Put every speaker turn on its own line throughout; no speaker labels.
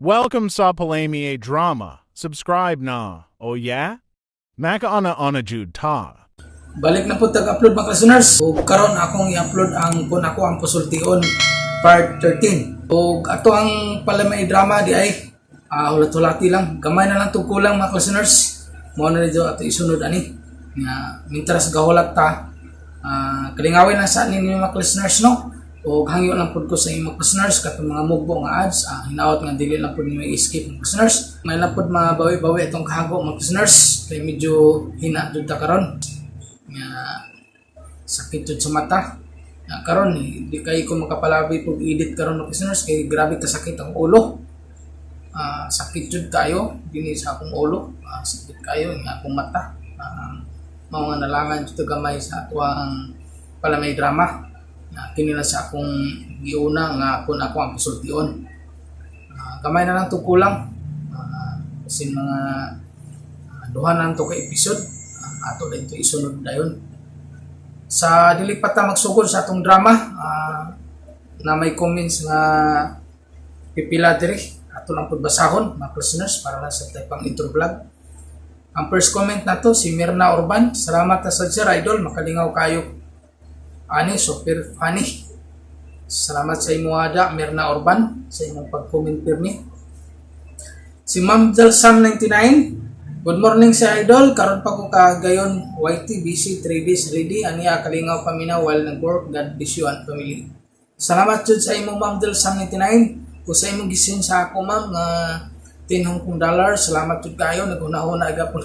Welcome sa Palami Drama. Subscribe na. Oh yeah? Makaana ana jud ta.
Balik na po tag-upload, mga listeners. Ug karon akong i-upload ang Kung Ako ang Pasultion part 13. Ug ato ang palamay drama di ay hulat-hulati lang. Gamay na lang tug kulang, mga listeners. Mao na dito ato isunod ani. Nga mintras gahulat ta. Kalingawin lang sa ninyo, mga listeners, no. Ug hangyo lang pud ko sa inyong mga listeners katong mga mugbo nga ads, hinaot nga dili lang pud ninyo i-skip, mga listeners. May lang pud mabawi-bawi atong kahago, mga listeners, kay medyo hina jud ta karon nga sakit jud sa mata. Nga karon eh, di kay ko makapalabi pag edit karon, mga listeners, kay grabe kasakit ang ulo. Sakit jud kayo dinhi sa akong ulo. Sakit kayo nga akong mata. Mao nga nalangan jud gamay sa atuang palamay drama. Kini lang sa akong giuna nga Kung Ako ang Pasultion. Gamay na lang to kulang. Kasi mga duha na lang to ka episode. Ato din to isunod dayon. Sa dili pa ta magsugod sa atong drama, na may comments nga pipila diri ato lang pud basahon, mga listeners, para lang sa pang intro vlog. Ang first comment nato si Mirna Urban. "Salamat na sa sir idol, makalingaw kayo ani, super funny." Salamat sa imo ada, Mirna Urban, sa imong pag-comment pirmi. Si Ma'am Sam 99, "Good morning sa idol, karon pa ko kagayon YT busy 3 days ready aniya, kalingaw paminaw while nag-work. God bless you and family." Salamat jud sa imong Ma'am Del Sam 99 kung sa imong gisin sa ako, ma'am, nga 10 Hong Kong dollar. Salamat jud kayo, naghuna-huna gapon.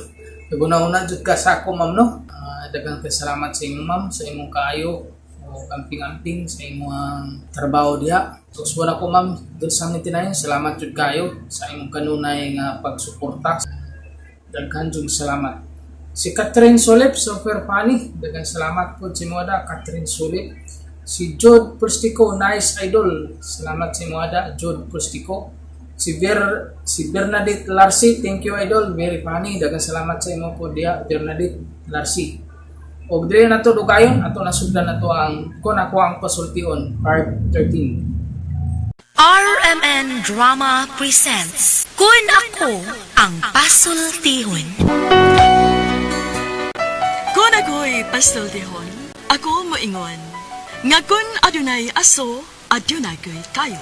Naghuna-huna jud ka sa ako, ma'am, no. Daghang kay salamat sa imong, ma'am, sa imong kaayo o amping-amping sa imong trabaho diha. So wala ko, Ma'am Del Sam 99, salamat jud kayo sa imong kanunay nga pagsuporta. Daghan jud salamat. Si Catherine Solip, "Super funny." Daghang salamat po sa imo ada, Catherine Solip. Si Jod Pustico, "Nice idol." Salamat sa imo ada, Jod Pustico. Si Bernadette Larsi, "Thank you idol, very funny." Daghang salamat sa imo po diha, Bernadette Larsi. Og dili na to dugayon, ato nasugdan na to ang Kung Ako ang Pasultion part 13.
RMN Drama presents Kun Ako ang Pasultihon.
Kung ako'y pasultihon, ako moingon nga kun adunay aso, adunay ko'y kayo.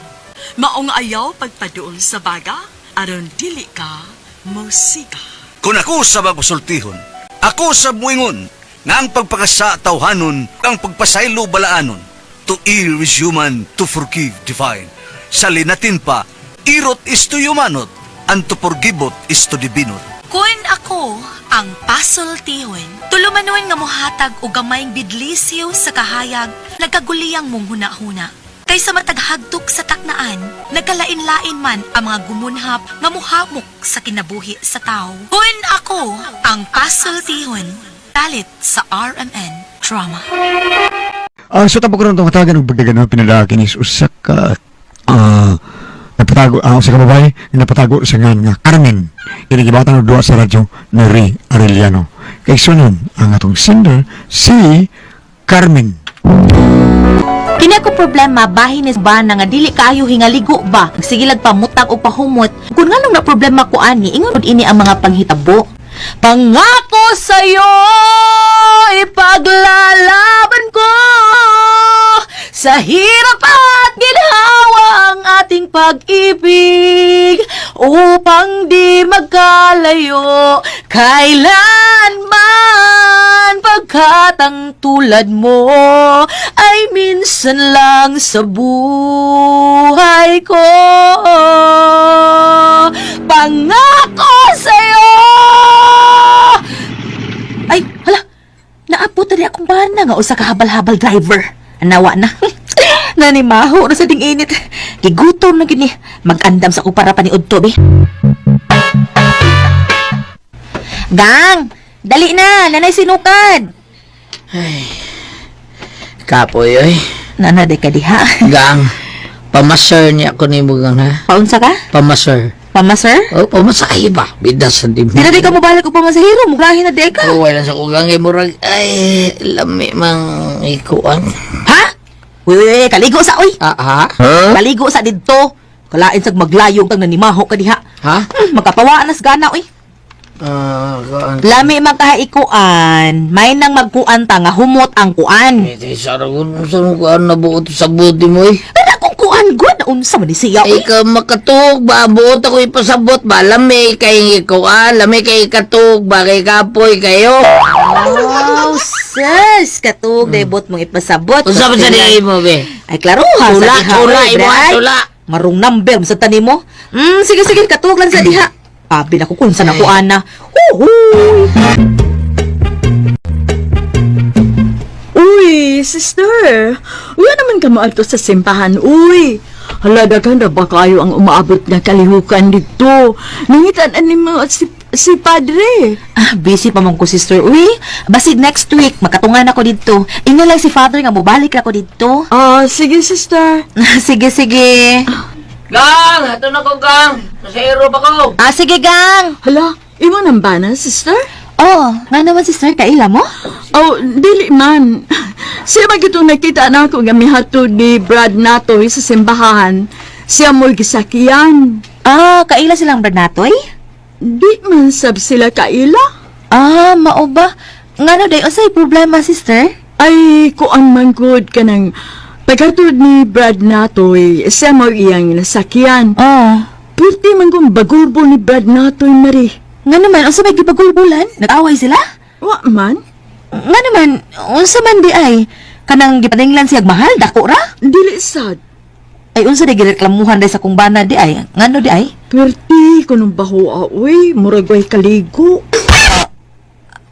Maong ayaw pagpaduol sa baga, aron dili ka mosika.
Kung ako sa magpasultihon, ako sa muingon, nga ang pagpakasa tawhanon, ang pagpasaylo balaanon. To err is human, to forgive divine. Sa linatin pa, irot is to humanot, and to forgiveot is to divinot.
Kun Ako ang Pasultihon. Tulumanon nga mohatag og gamayng bidlisiw sa kahayag, nagkaguliyang mong huna-huna. Kaysa mataghagtok sa taknaan, nagkalain-lain man ang mga gumunhap nga muhamok sa kinabuhi sa tao. Kun Ako ang Pasultihon. Talit sa RMN Drama.
So tapos karon itong hatagan og pagdagan pinadaki is usa ka napatago ang usa ka babae nga napatago sa ngan nga Carmen. Kini gibatan og duwa sa radyo ni Ray Arellano. Kay sunon ang atong sender si Carmen.
Kini ako problema bahin ni ba na nga dili kaayo hingaligo ba. Sige lag pamutang o pahumot. Kung nganong na problema ko ani, ingon pud ini ang mga panghitabo. Pangako sa'yo, ipaglalaban ko sa hirap at ginhawa ang ating pag-ibig upang di magkalayo kailanman, pagkat ang tulad mo ay minsan lang sa buhay ko. Pangako sa'yo. Ay, hala. Naabot na di akong bana nga usa ka habal-habal driver. Nawa na. Nanimaho na sa ding init. Gigutom na gini. Mag-andam sa ko para paniudto, be. Gang, dali na, nanay sinukad.
Kapoy, oy.
Nana day ka diha.
Gang, pamaser niya ako ni mo, gang, ha?
Paunsa ka?
Pamaser.
Pamaser?
Oh, pamasahe ba? Bida sa dim.
Di na di ka mobalik og pamasahero, mugahin na di ka.
Oh, wala sa kugang kay murag, ay, lami mang ikuan.
Ha? Uy, uy, uy, kaligo sa, uy.
Ah, ha?
Kaligo sa didto. Kalain sag maglayog kang nanimaho ka diha.
Ha?
Magkapawaan nas gana oy.
Ah, kuan.
Lami magkahaikuan, may nang magkuan ta nga humot ang kuan.
Eh, saragon sa kuan na buot sa buti mo eh.
Kada kung kuan gud unsa man ni siya
Ay
oy.
ka makatuog ba buot ako ipasabot ba lami kay kuan, lami kay katuog ba kay kapoy kayo.
Wow, sis, katug debot mong ipasabot.
Unsa man sa diay mo be?
Ay klaro ha,
Tula,
sa diha.
tula,
oy,
imo,
Bray.
tula.
Marong number sa tani mo. Sige sige, katug lang sa diha. Abi na ko kung saan ako ana. Uhuy.
Uy, sister. Uy, naman ka moadto sa simbahan, uy. Hala, daghan ra ba kayo ang umaabot nga kalihukan dito? Nangitan ani mo si padre.
Ah, busy pa man ko, sister. Uy, basig next week, makatungan ako dito. Ingon lang si father nga mobalik ako dito.
Ah, sige, sister.
Sige, sige.
Gang, ato na ko gang. Sa pa ko.
Ah, sige, gang.
Hala, imo nang bana, sister?
Oh, nga naman, sister, kaila mo?
Oh, dili man. Siya ba gitong nakita na ako nga mihatod ni Brad Natoy sa simbahan. Siya mo'y gisakiyan.
Ah, kaila silang Brad Natoy?
Di man sab sila kaila.
Ah, mao ba? Ngano day unsay problema, sister?
Ay, kuan man gud kanang paghatod ni Brad Natoy, siya mo'y iyang nasakyan.
Oh.
Pwede man kong bagulbo ni Brad Natoy, Marie.
Nga naman, unsa may gibagulbulan? Nag-away sila?
Wa man.
Nga naman, unsa man di ay? Kanang gipaninglan siyag mahal, dako ra?
Dili sad.
Ay, unsa di gireklamuhan day sa kung bana di ay? Ngano di ay?
Pwerte ko nung baho, uy. Murag way kaligo.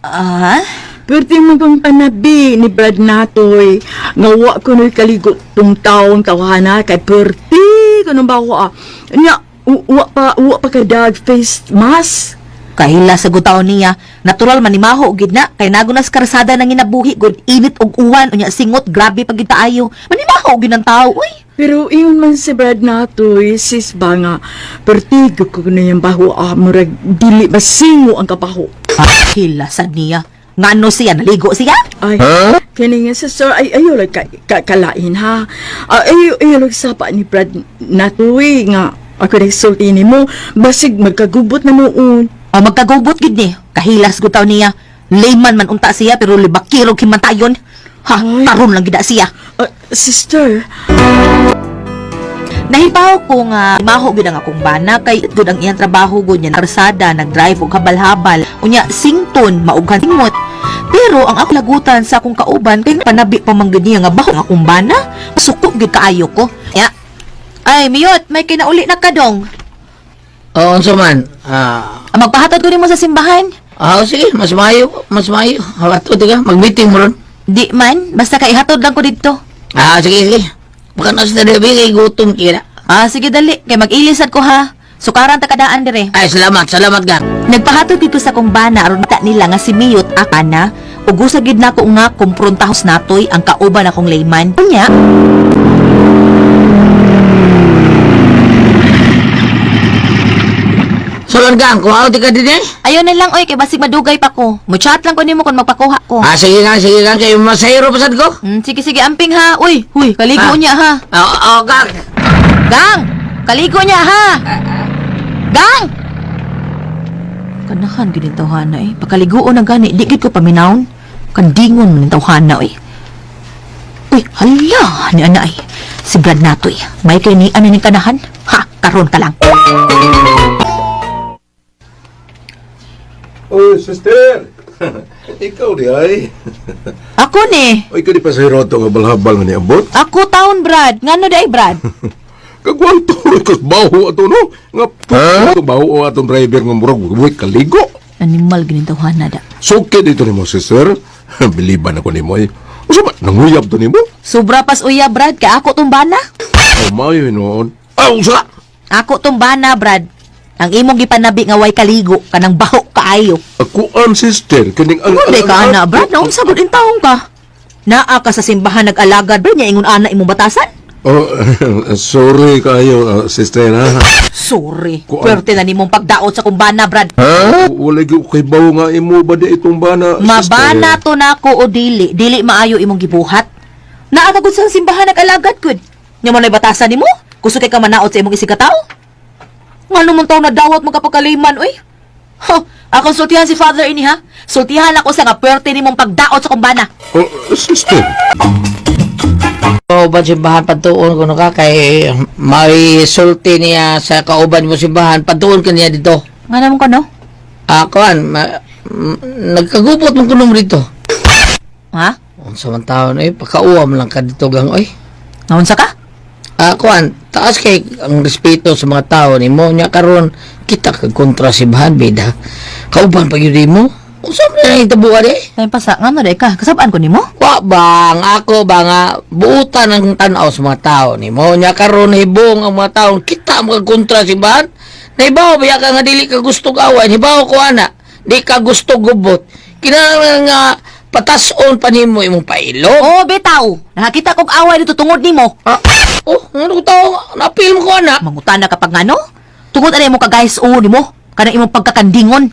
Ah?
Pwerte man kong panabi ni Brad Natoy. Nga wa ko nu'y kaligo tung taon tawhana kay pwerte ko nung baho, ah. Nya, wa pa kadag face mask.
Kahila sa gutaw niya, natural man ni maho gid na kay nago nas karsada nang ginabuhi gud init og uwan unya singot grabe pag gid kaayo. Manimaho gid ang tao uy.
Pero ingon man si Brad Natoy, sis ba nga, pertigo ko na yung baho, ah, murag dili masingo ang kabaho.
Ah, hila sad niya. Ngano siya naligo siya?
Ay, kini nga sister, ay ayo lang ka, ka, kalain ha. Ah, ayo, ayo lang sapa ni Brad Natoy nga, ako nagsulti ni mo, basig magkagubot na noon.
O magkagubot gid ni. Kahilas gutaw niya. Layman man unta siya pero libakirog himantayon. Ha,
Ay.
taron lang gid na siya.
Ah, sister,
Nahibaw ko nga maho gid ang akong bana kay gud ang iyang trabaho gud niya karsada nagdrive og habal-habal unya sington maughan singot. Pero ang ako lagutan sa akong kauban kay panabi pa man gud niya nga baho ang akong bana, suko gid kaayo ko. Ya. Ay, Miyot, may kinauli na kadong.
Oh, unsa man? Ah,
Ah, magpahatod ko nimo sa simbahan.
ah, sige, mas maayo, mas maayo. Hawato ka, mag-meeting mo ron.
Di man, basta kay ihatod lang ko didto.
Ah, sige, sige. Baka na sa dali kay gutom kira.
Ah, sige dali, kay mag-ilisad ko ha. Sukaran ta kadaan dire.
Ay, salamat, salamat gang.
Nagpahatod dito sa kong bana aron mata nila nga si Miyot akana ug usa gid nako nga kumprontahos natoy ang kauban akong layman. Unya,
Solon gang, kuha ka din eh.
ayo na lang oy kay basig madugay pa ko. Mo-chat lang ko nimo kung magpakuha ko.
Ah, sige gang, kay masayro pasad ko.
Sige sige amping ha. Uy, huy, kaligo
Ah.
niya ha.
Oo, oh, gang.
Gang, kaligo niya ha. Gang. Kanahan gid ning tawhana eh. Pakaliguon na gani, di gid ko paminawon. Kandingon man ning tawhana eh. Uy, hala ni ana ay. Si Brad natoy. May kay ni ano ning kanahan? Ha, karon ka lang.
Oy, sister! Ikaw di ay.
Ako ni.
Oy, ikaw di pa sa hiroto nga balhabal nga niabot.
Ako taon Brad. Ngano di ay Brad?
Kagwanto rin baho ato no. Nga huh? Baho o atong driver nga murag buhay kaligo.
Animal gini tawhana da.
Sukit dito nimo, sister. Biliban ako nimo ay. Usa ba nanguyab to nimo?
Sobra pas uya Brad kay ako tong bana.
Oh, mayo noon. Ah, usa!
Ako tong bana Brad. Ang imong gipanabi nga way kaligo kanang baho kaayo.
Ako ang sister kining ang
Hindi ka ana Brad, naunsa gud intawon ka. Naa ka sa simbahan nag-alagad Brad nya ingon ana imong batasan.
Oh, sorry kayo, sister ha.
Sorry.
Kuan.
Pwerte na nimong pagdaot sa kumbana Brad.
Wala gyud kay bawo nga imo ba di itong bana,
Mabana
sister?
to nako o dili, dili maayo imong gibuhat. Naa ka gud sa simbahan nag-alagad gud. Nya mo na'y batasan nimo? Kusog kay ka manaot sa imong isig ka tao. Ngano man taw na dawat magkapagkaliman, oy. Ha, akong sultihan si father ini ha. Sultihan ako sa nga puwerte nimong pagdaot sa kumbana.
Oh, sister.
Kauban simbahan patuon kuno ka kay may sulti niya sa kauban mo simbahan patuon ka niya dito.
Nga naman ko, no?
Ah, kuan, nagkagubot man kuno mo dito.
Ha?
Unsa man taon eh pakauwam lang ka dito gang oy.
Naunsa ka?
Ah, kuan, taas kay ang respeto sa mga tao nimo nya karon kita kag kontra simbahan bida. Kauban pa gyud mo. Unsa man ang hitabuan eh?
Time pa sa ngano day ka? Kasabaan ko nimo?
Wa bang ako ba nga buutan ang tan-aw sa mga tao nimo nya karon hibong ang mga tao kita mga kontra simbahan. Nahibaw ba ka nga dili ka gusto away, hibaw ko ana, di ka gusto gubot. Kinahanglan nga patason pa nimo imong pailo.
Oh, bitaw. Nakakita kog away dito tungod nimo.
Ah, oh, ano ko tao, napil mo ko ana.
Mangutana ka pag ngano? Tungod ana imong kagayos o nimo? Kanang imong pagkakandingon.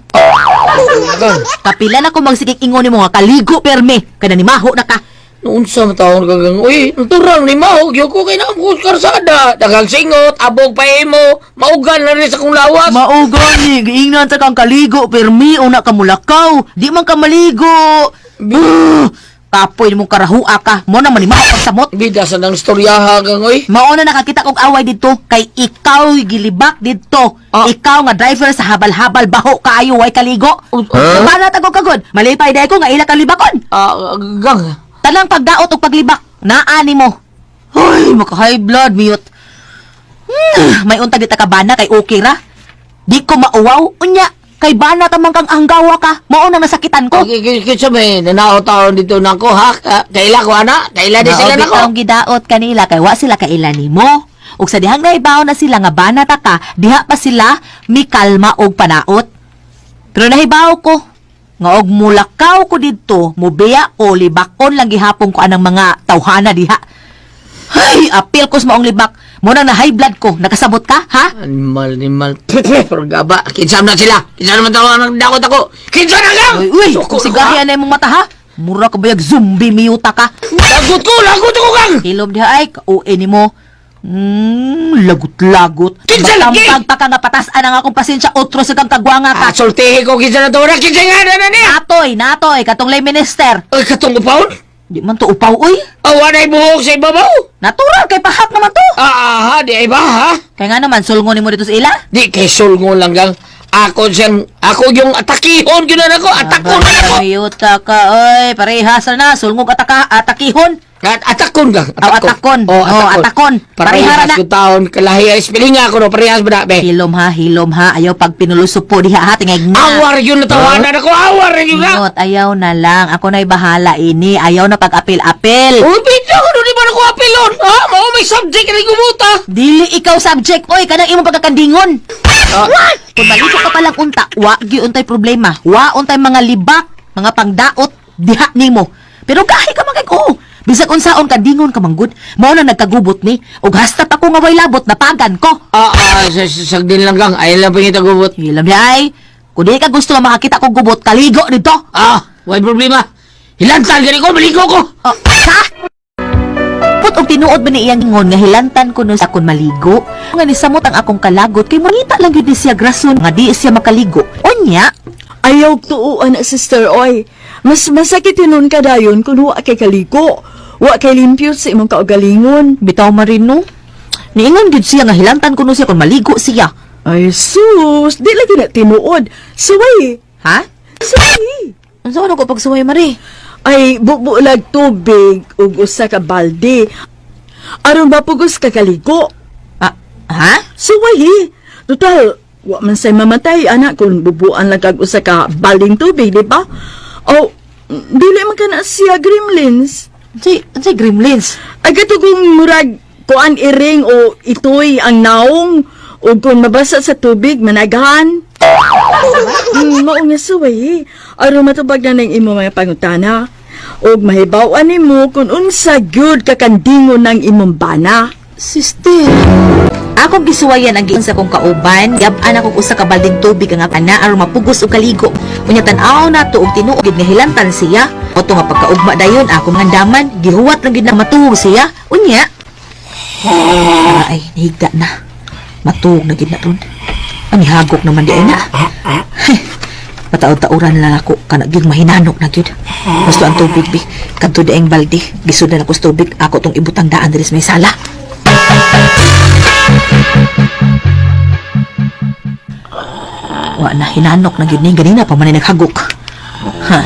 Kapila na ko magsigig ingon nimo nga kaligo perme. Kana nimaho na ka.
Noon sa taon kagang, uy, naturang ni Mao, gyud ko kay naam ko sa karsada. Daghang singot, abog pa imo, maugan na rin sa kong lawas.
Mao gani, giingnan sa kang kaligo permi una ka mulakaw. Di man ka maligo. Buh! Kapoy nimong karahua ka. Mo na manimaho kag samot.
Bida sa nang istoryaha kang, uy.
Mao na nakakita kog away didto kay ikaw gilibak didto.
Ah.
Ikaw nga driver sa habal-habal baho kaayo way kaligo.
Huh?
Bana tagog kagod. Malipay dai ko nga ila kalibakon.
Ah, gang.
Tanang pagdaot og paglibak, naa nimo. Hoy, maka high blood mute. May untag di ta ka bana kay okay ra. Di ko mauwaw unya kay bana ta man kang anggawa ka. Mao nang nasakitan ko.
Okay, kinsa may nanao taon dito nako ha? Ah, kaila ko ana, kaila di sila
Mao
nako.
bitawng gidaot kanila kay wa sila kaila nimo. Ug sa dihang naibaw na sila nga bana ta ka, diha pa sila mikalma og panaot. Pero nahibaw ko nga og mulakaw ko didto, mubiya ko libakon lang gihapon ko anang mga tawhana diha. Hay, apil ko sa maong libak. Mo nang na high blood ko. Nakasabot ka, ha?
Animal, animal. Pero gaba, kinsa na sila? Kinsa naman taon ang dakot ako? Kinsa na gang?
Uy, uy,
Suko
kung
na
sigahian na imong mata ha. Mura ka bayag zombie miyuta ka.
ka. Lagot ko, lagot ko gang.
Hilom diha ay, kauin nimo. Lagot-lagot.
Kinsa lagi?
Magtampag pa ka nga patasan ang akong pasensya otro sa kang kagwanga ka.
Ah, sultihi ko kinsa na taon na kinsa nga na na niya.
Natoy, natoy, katong lay minister.
Ay, katong upaon?
Di man to upaw, uy.
Awa na'y buhok sa ibabaw.
Natural kay pahak naman to.
Ah, ah, ha, di ay ba, ha?
Kaya nga naman, sulngo nimo dito sa ila.
Di kay sulngo lang gang. Ako siyang, ako yung atakihon yun na ako, atakon na ako.
Miyuta ka, oy. Parehas na, sulngog ataka, atakihon.
At atakon gang,
Aw, atakon.
Oh,
Oh, atakon. Parehara
Parehas
na.
ko taon, kalahi ay spilinga ako no, parehas ba na, be?
Hilom ha, hilom ha. Ayaw pag pinulusupo po diha ha, tingay nga.
Awar yun na tawanan ako, awar yun na.
Ingot, ayaw na lang. Ako na'y bahala ini. Ayaw na pag-apil-apil.
Uy, bidyo ko di ba ako apilon? Ha? Mao may subject rin gumuta.
Dili ikaw subject, oy, kanang imong pagkakandingon.
Ah.
Kung maligo ka palang unta, wa gyud untay problema. Wa untay mga libak, mga pangdaot diha nimo. Pero gahi ka man kay ko. Bisag unsaon ka dingon ka manggod, mao na nagkagubot ni ug hasta pa ko nga way labot napagan ko.
Ah, ah, sagdin lang gang, ayaw lang pangita gubot.
Hilam niya ay, kung di ka gusto nga makakita kong gubot, kaligo nito.
Ah, way problema. Hilantan gani ko, maligo ko.
Oh, sa? Put og tinuod ba ni iyang ingon nga hilantan ko no sa akon maligo? Nga nisamot ang akong kalagot kay mangita lang gyud ni siya grason nga di siya makaligo. Unya,
Ayaw tuoan na sister oy. Mas masakit yun ka dayon kung wa kay kaligo. Wa kay limpyo sa imong kaugalingon.
Bitaw man rin no. Niingon gyud siya nga hilantan kuno siya kung maligo siya.
Ay sus, di lagi na tinuod. Suway,
Ha?
suway.
Unsa man ko pagsuway mari?
Ay bubulag tubig ug usa ka balde. Aron mapugos ka kaligo.
Ah, ha?
Suway. Total, wa man say mamatay anak kung bubuan lang kag usa ka balding tubig, di ba? O dili man kana siya gremlins.
Unsay gremlins?
Ay kato kung murag kuan iring o itoy ang naong o kung mabasa sa tubig managhan. Mao nga suway eh. Aron matubag na ng imo mga pangutana. Og mahibaw-an nimo kung unsa gyud kakandingon ng imong bana.
Sister. Akong gisuwayan ang giun sa kong kauban, gab-an akong usa ka balding tubig ang ana aron mapugos og kaligo. Unya tan-aw nato og tinuod gid nga hilantan siya. Oto nga pagkaugma dayon akong andaman, gihuwat lang gid na matuhog siya. Unya. ay nihigda na. Matuog na gid na ron. Anihagok naman di ay na. Pataod-tauran lang ako kana gyud mahinanok na gyud. Gusto ang tubig bi. Kadto di ang balde. Gisud na ako sa tubig. Ako tong ibutang daan diri sa may sala. Wa na hinanok na gyud ni ganina pa man ni naghagok. Ha,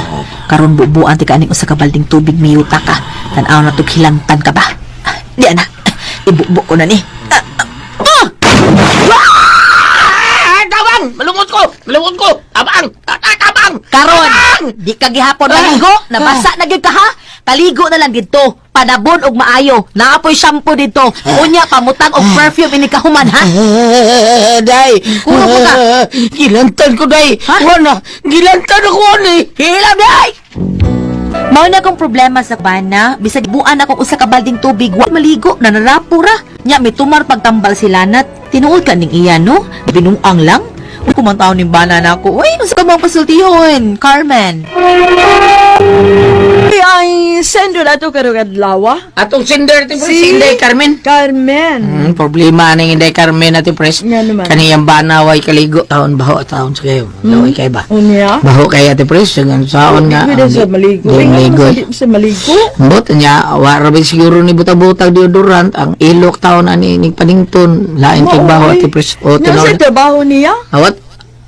karon bubuan ti kaaning usa ka balding tubig miyuta ka. Tan-aw na tug hilantan ka ba? Ah, di ana. Ibubo ko na ni. Ah, ah, ah!
Ah, tabang! Malungkot ko! Malungkot ko! Tabang! Tabang!
Karon, di ka gihapon maligo, nabasa na gyud ka ha. Kaligo na lang didto. Panabon og maayo. Naapoy shampoo didto. Unya pamutang og perfume ini kahuman ha.
Day!
Kuro ko ka.
Gilantan ko, day!
Ha?
Wala! Gilantan ako, ani!
Hilam day! Mao na akong problema sa bana, bisag buan akong usa ka balding tubig, wa maligo, nanarapo ra. Nya mitumar pagtambal sila na tinuod ka ning iya no? Binuang lang. Uy, kumantaw ning bana na ako. Uy, unsa ka mong pasultihon, Carmen?
Ay, sendo na to karong adlaw.
Atong sender, ti Pres, Inday Carmen.
Carmen.
Problema ning Inday Carmen ati Pres.
Nga naman.
Kaniyang banaway kaligo taon baho taon sa kayo. Laway kay ba?
Unya?
Baho kay ati Pres sagan saon nga.
Pwede sa maligo.
Di maligo.
Di sa maligo.
But niya wa ra ba siguro ni buta-butag deodorant ang ilok taon ani ning panington lain kay baho ati Pres. O
Nga
tanaw.
sa trabaho niya?
Awat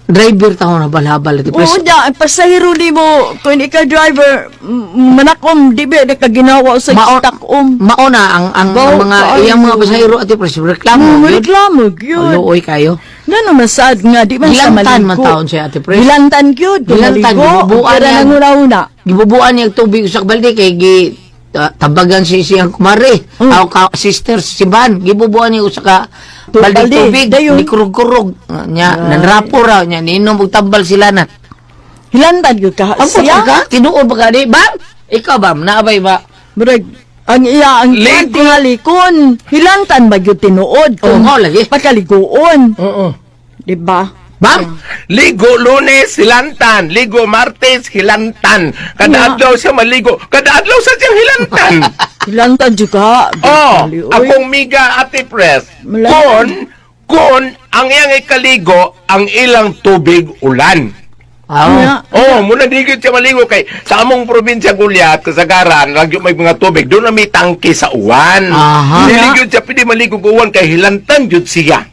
driver taon na balhabal ati Pres.
Oo, da, pasahero ni mo, kung ikaw driver, manakom, di ba, nakaginawa sa takom.
Mauna ang ang, ang
Baho
mga
kaayo.
iyang mga pasahero ati Pres reklamo.
Mm,
Yun.
reklamo, gyud.
Luoy kayo.
Nga naman sad nga, di man sa
Gilantan
maligo.
man taon siya, Ate Pres.
Gilantan gyud,
Gilantan,
maligo.
gibubuan
Pero
yan.
nanguna-una.
Gibubuan niya ang tubig sa balde kay gi tabagan si siyang kumare. Aw ka sister simbahan gibubuan niya usa ka balde
Balde,
tubig
dayon.
ni kurog-kurog nya nanrapo ra nya niinom og tambal sila na.
Hilantan gyud ka
Ang
siya.
ka tinuod ba ka di bam? Ikaw bam naabay ba?
Murag, ang iya, ang
Ligo.
tingali kon, hilantan ba gyud tinuod?
Oo, mao lagi.
Pagkaliguon.
Oo.
Di ba?
Bam?
Ligo Lunes, hilantan. Ligo Martes, hilantan. Kada adlaw siya maligo. Kada adlaw sa siyang hilantan.
Hilantan jud ka.
Oh,
Dali, oy.
akong miga ate press.
Malaki.
Kun ang iyang ikaligo, ang ilang tubig ulan.
Aw.
Nga.
Oh, muna di gyud siya maligo kay sa among probinsya Gulyat, Kasagaran, lagi may mga tubig, doon na may tangke sa uwan.
Aha.
Dili gyud siya pwede maligo og uwan kay hilantan gyud siya.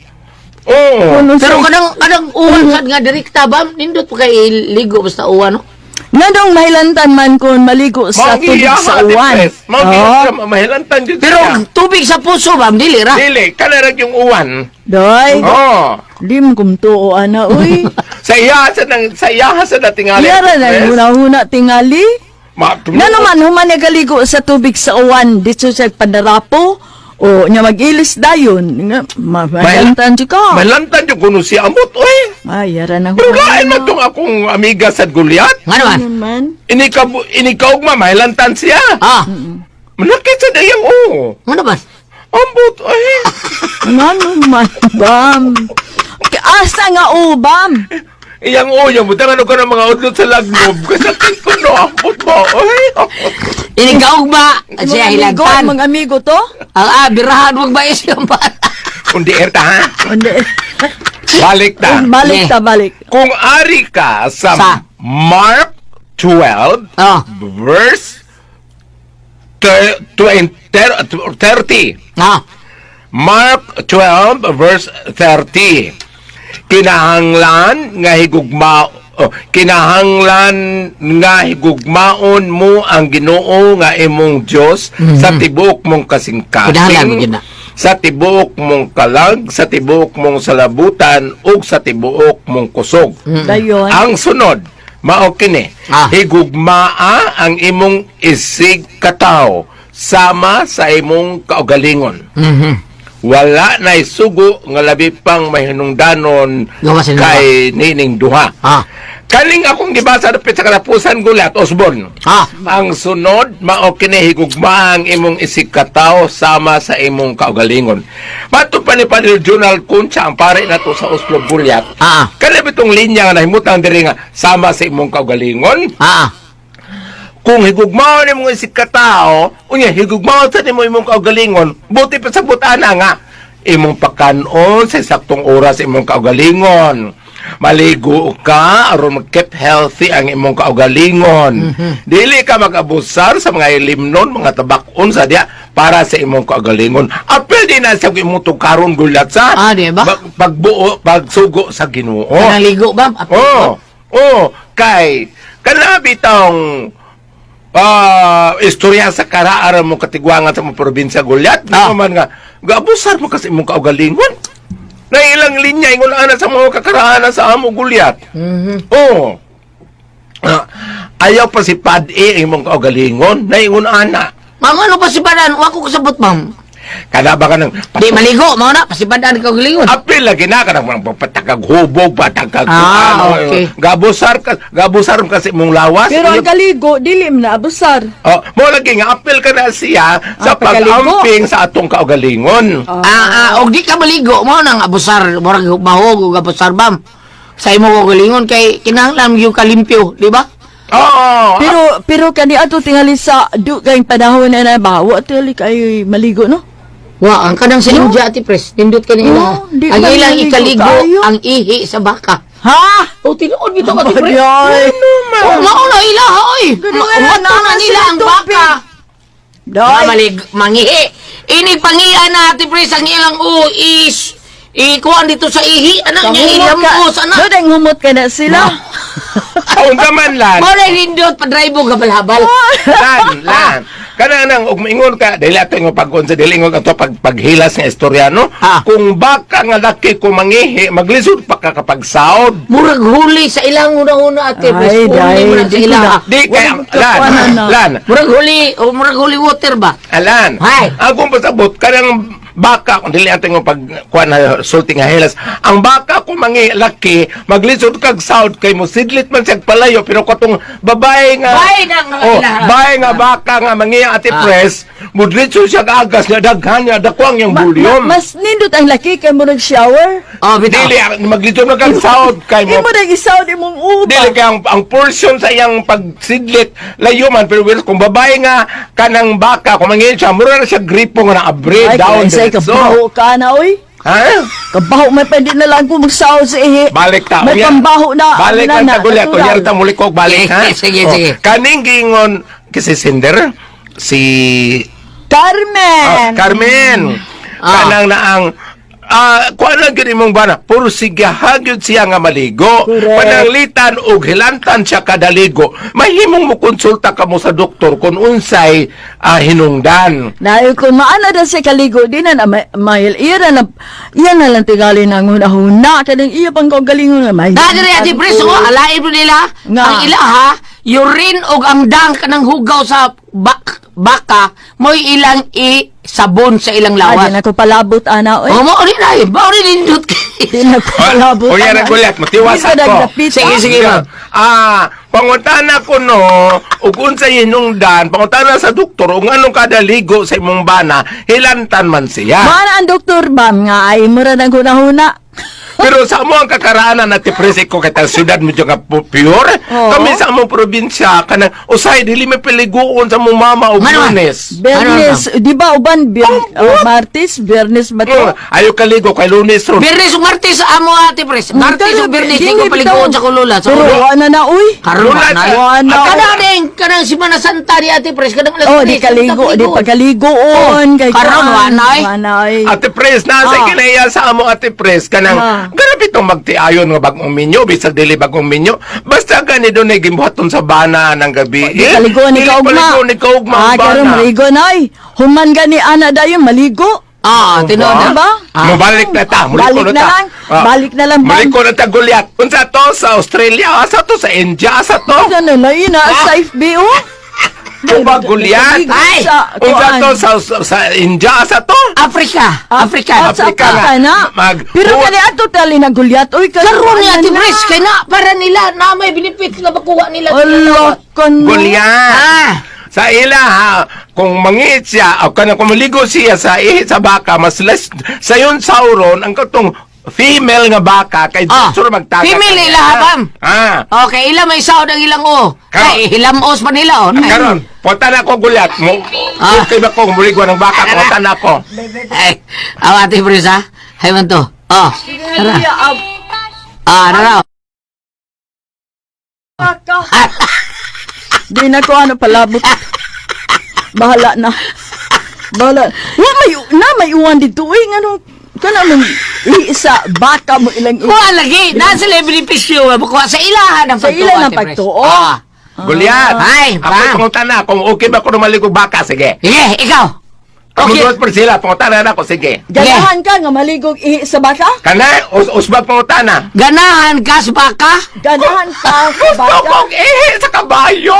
Oh.
Kuno
Pero
sa-
kanang kanang uwan sad nga direkta bam nindot pa kay ligo basta uwan no.
Nganong mahilantan man kon maligo sa
Mao
tubig
giya,
sa
Ate
uwan.
Pres. Mao giya
Oh.
siya, mahilantan gyud
Pero
siya.
ang tubig sa puso bam dili ra.
Dili, kana ra yung uwan.
Doy,
Oh.
di mo kumtuo ana uy.
Sa iya sa nang sa iya sa datingali.
Yara na huna-huna tingali.
Ma,
Nga naman human nagaligo sa tubig sa uwan dito sa panarapo o nya mag-ilis dayon nga mahilantan jud ka.
Mahilantan jud kuno siya amot oy.
Ay, yara na
Pero lain man tong akong amiga sa Goliath.
Nga naman.
Ano man?
Inika inikaugma mahilantan siya.
Ah,
Manakit sa dayang o.
nga naman.
Ambot oy.
Nga naman, bam. Asa nga o, bam?
Iyang o yung butang ano ka ng mga udlot sa lagnob. Kasakit ko no ambot mo oy.
Inikaog ba? Siya
Mga amigo,
hilantan.
mga amigo to?
Ang birahan wag ba siyang bata.
Kundi erta ha.
Hindi.
Balik ta.
Balik ta, balik.
Kung ari ka sa,
Sa?
Mark 12
Oh.
verse 30.
Ah,
Mark 12 verse 30. Kinahanglan nga higugma oh, kinahanglan nga higugmaon mo ang Ginoo nga imong Dios sa tibuok mong kasing-kasing.
Kinahanglan mo gyud na.
Sa tibuok mong kalag, sa tibuok mong salabutan ug sa tibuok mong kusog.
Dayon.
Ang sunod, mao kini.
Ah.
Higugmaa ang imong isig katawo sama sa imong kaugalingon. Wala na sugo nga labi pang mahinungdanon
Gawa sa
kay nining duha.
Ah.
Kaning akong gibasa dapit sa katapusan gulat Osborne.
Ah.
Ang sunod mao kini higugma ang imong isig katawo sama sa imong kaugalingon. Mato pa ni Padre Jonal Concha ang pare nato sa Oslo Bulyat.
Ah.
Kani bitong linya nga nahimutang diri nga sama sa imong kaugalingon.
Ah.
Kung higugmaon nimo isig katao, unya higugmaon sa nimo imong kaugalingon, buti pa sa butana nga Imong pakanon sa saktong oras imong kaugalingon. Maligo ka aron mag-keep healthy ang imong kaugalingon. Dili ka mag-abusar sa mga ilimnon, mga tabakon sa diya para sa imong kaugalingon. Apil din na sa imong tukaron, gulat sa
Ah, di ba?
Pagbuo, pagsugo sa Ginoo.
Kanang ligo ba? Apil
Oh, oh, kay kana bitong istorya sa karaaran mo katigwangan sa mga probinsya, gulyat, ah. Man nga gaabusar mo kasi imong kaugalingon. Na ilang linya ingon ana sa mga kakaraanan sa amo, gulyat. Oh. Ah, ayaw pa si pad-e imong kaugalingon, naingon ana.
Ma'am, ano pa si Badan? Wa ko kasabot, ma'am.
Kada ba ka ng
Di maligo, mao na pasibadan ka galingon.
Apil lagi na ka ng patakag hubog, patakag
Ah,
ano,
okay.
Gabusar ka, gabusar mo kasi imong lawas.
Pero ang kaligo, dili man na abusar.
Oh, mo lagi nga apil ka na siya sa
Ah, pagkaligo.
pag-amping sa atong kaugalingon.
Ah, ah, og di ka maligo, mao nang abusar, murag bahog og abusar bam. Sa imo galingon kay kinahanglan gyud ka limpyo, di ba?
Oo.
Pero pero kani ato tingali sa dugay panahon na na ba, wa tingali kay maligo, no?
Wa ang kanang sa India, Ate Pres, nindot ka nila.
No, di
Ang
man
ilang
maligo
ikaligo
kaayo.
ang ihi sa baka.
Ha?
O tinuod bitaw, Ate Pres.
Ay,
Oh, mao na ila oy.
Ganun
Ma-
nga na,
Wato na
nasa
nila ang
tubig.
baka.
Day.
Mamalig, mangihi. Ini pangian na, Ate Pres, ang ilang o is ikuan dito sa ihi anak niya
Humot ka.
ilambos anak.
Do dang humot ka na sila.
Unsa man lan?
Mao na nindot padrive og habal-habal.
Lan, lan. Kana nang og maingon ka dili ato ingon pag unsa dili ingon ato pag paghilas nga istorya, no.
Ah.
Kung baka nga laki ko mangihi, maglisod pa ka kapag saod.
Murag huli sa ilang una-una, Ate Pres.
Ay,
Huli
day,
mo na sa
di ko
ila.
na.
Di kay
Walang
lan,
kakuanan na.
lan.
Murag huli o murag huli water ba?
Alan.
Hay.
Ang kung pasabot kanang baka kung dili ato ingon pag kuan na sulti nga hilas. Ang baka kung mangi laki, maglisod kag saod kay mo sidlit man siya palayo, pero katong babae nga
Babae na nga
oh,
ilaha.
babae nga baka nga mangiya, Ate Pres, mudritso siya agas nga daghan nga dakwang yung volume.
Mas nindot ang laki kay mo shower.
Oh, bitaw.
Dili ang maglisod na kag saod kay mo.
Imo nang isaw imong uba.
Dili kay ang portion sa iyang pagsidlit layo man, pero well, kung babae nga kanang baka kung mangiya siya mura na siya gripo nga naabre
Ay,
down
kay
diretso.
kabaho ka na oy.
Ha?
Kabaho may pwede na lang ko magsaw sa ihi.
Balik ta.
May
Uya.
pambaho na.
Balik
ano
ang
na,
tagulyat.
natural.
Uyar ta muli ko balik ha.
Sige,
Oh,
sige.
Kaning gingon kasi sender si
Carmen.
Ah, Carmen.
Ah.
Kanang na ang kuan lang gyud imong bana, puro sigahan gyud siya nga maligo.
Correct.
Pananglitan og hilantan siya kada ligo. Mahimong mo konsulta kamo sa doktor kung unsay hinungdan.
Na kung maana na siya kaligo di na na mahil iya na na iya na lang tingali na ang hunahuna kanang iya pang kaugalingon nga mahil.
Na diri, Ate Pres, oh, alain mo nila.
Nga.
Ang ila ha, urine og ang dang kanang hugaw sa baka mo'y ilang i sabon sa ilang
Ah,
lawas.
di na ko palabot ana oy.
Oh, mao rin ay, mao rin nindot kay.
Di na ko palabot.
O yan
ana.
ang gulat, matiwas
Di ko
ako.
naglapit,
Sige,
ah.
sige, ma'am.
Ah, pangutana ko no, ug unsay hinungdan, pangutana sa doktor ug anong kada ligo sa imong bana, hilantan man siya.
Maana ang doktor bam nga ay mura nang hunahuna.
Pero sa amo ang kakaraanan na tipresik ko kay syudad medyo nga pure.
Oo.
Kami sa among probinsya kanang usay dili may piliguon sa mong mama og
Ano man?
Lunes.
Bernes, di ba uban oh, Martes, Bernes ba to?
Ayo kaligo kay Lunes ron.
Biyernes ug Martes amo, Ate Pres. Martes ug Biyernes di ko paliguon sa kulula. Sa
Pero
ulo.
wala na oy.
Karon
Lula
na.
Wala na.
Kana ding kanang Semana Santa ni Ate Pres kanang alas
Oh, di
3,
kaligo, di pagkaligoon
Oh,
kay
karon
kuan.
wala eh.
Wala eh.
Ate Pres, nasa kinaya sa amo, Ate Pres, kanang grabe tong magtiayon nga bagong minyo, bisag dili bagong minyo. Basta gani doon ay gimbuhaton sa bana ng gabi.
Di kaligo ni
Dili
kaugma.
paligo ni kaugma
Ah,
ang bana.
karon maligo na ay. Human gani ana dayon maligo.
Ah, tinuod na.
Diba?
Ah.
Mubalik na ta, muli
Balik
ko
na
ta.
lang.
Ah.
Balik na lang, bang.
Muli ko na ta, Goliath. Unsa to sa Australia, asa to sa India, asa to?
Ano na na yun na sa FB oh.
Uba Goliath.
Ay!
Sa,
Unsa
kuan.
to sa India, asa to?
Africa, Africa.
Ah, sa
Africa
Africa
nga.
na. Pero kani ato tali na Goliath oy
Karon ni Ate Pres kay na para nila na may benefits nga makuha nila.
Allah kan.
Goliath.
Ah.
Sa ila ha, kung mangit siya, o kanang kung maligo siya sa ihi sa baka, mas less, sayon sauron, ang katong Female nga baka kay
Ah,
sure magtaga.
female
kanya.
ila, habam.
Ah.
Okay, ila may saod ang ilang o.
Karon.
Kay hilamos man nila o. Ay.
Karon, punta na ako gulyat mo.
Ah.
Okay ba kung muligwan ng baka, punta na ako.
Ay, aw ate Pris ha. Hay man to. Oh. Tara. Ah, nara.
Baka. Di na ko ano palabot. Bahala na. Bahala. Wa may na may uwan dito uy ngano kana man isa baka mo ilang
Kuha lagi, nasa sila yung benepisyo, makuha sa ilahan ang
Sa
pagtuo.
ilan ang
Ate Pres.
pagtuo.
Ah.
Gulyat.
Ay,
Ako
bam.
punta na kung okay ba ko maligog baka, sige.
Sige, ikaw.
Okay.
Okay.
Kung Priscilla, punta na ako, sige.
Ganahan ka nga maligog ihi sa baka?
Kana, usbag punta na.
Ganahan ka sa baka?
Ganahan ka sa
Gusto
baka?
kong ihi sa kabayo!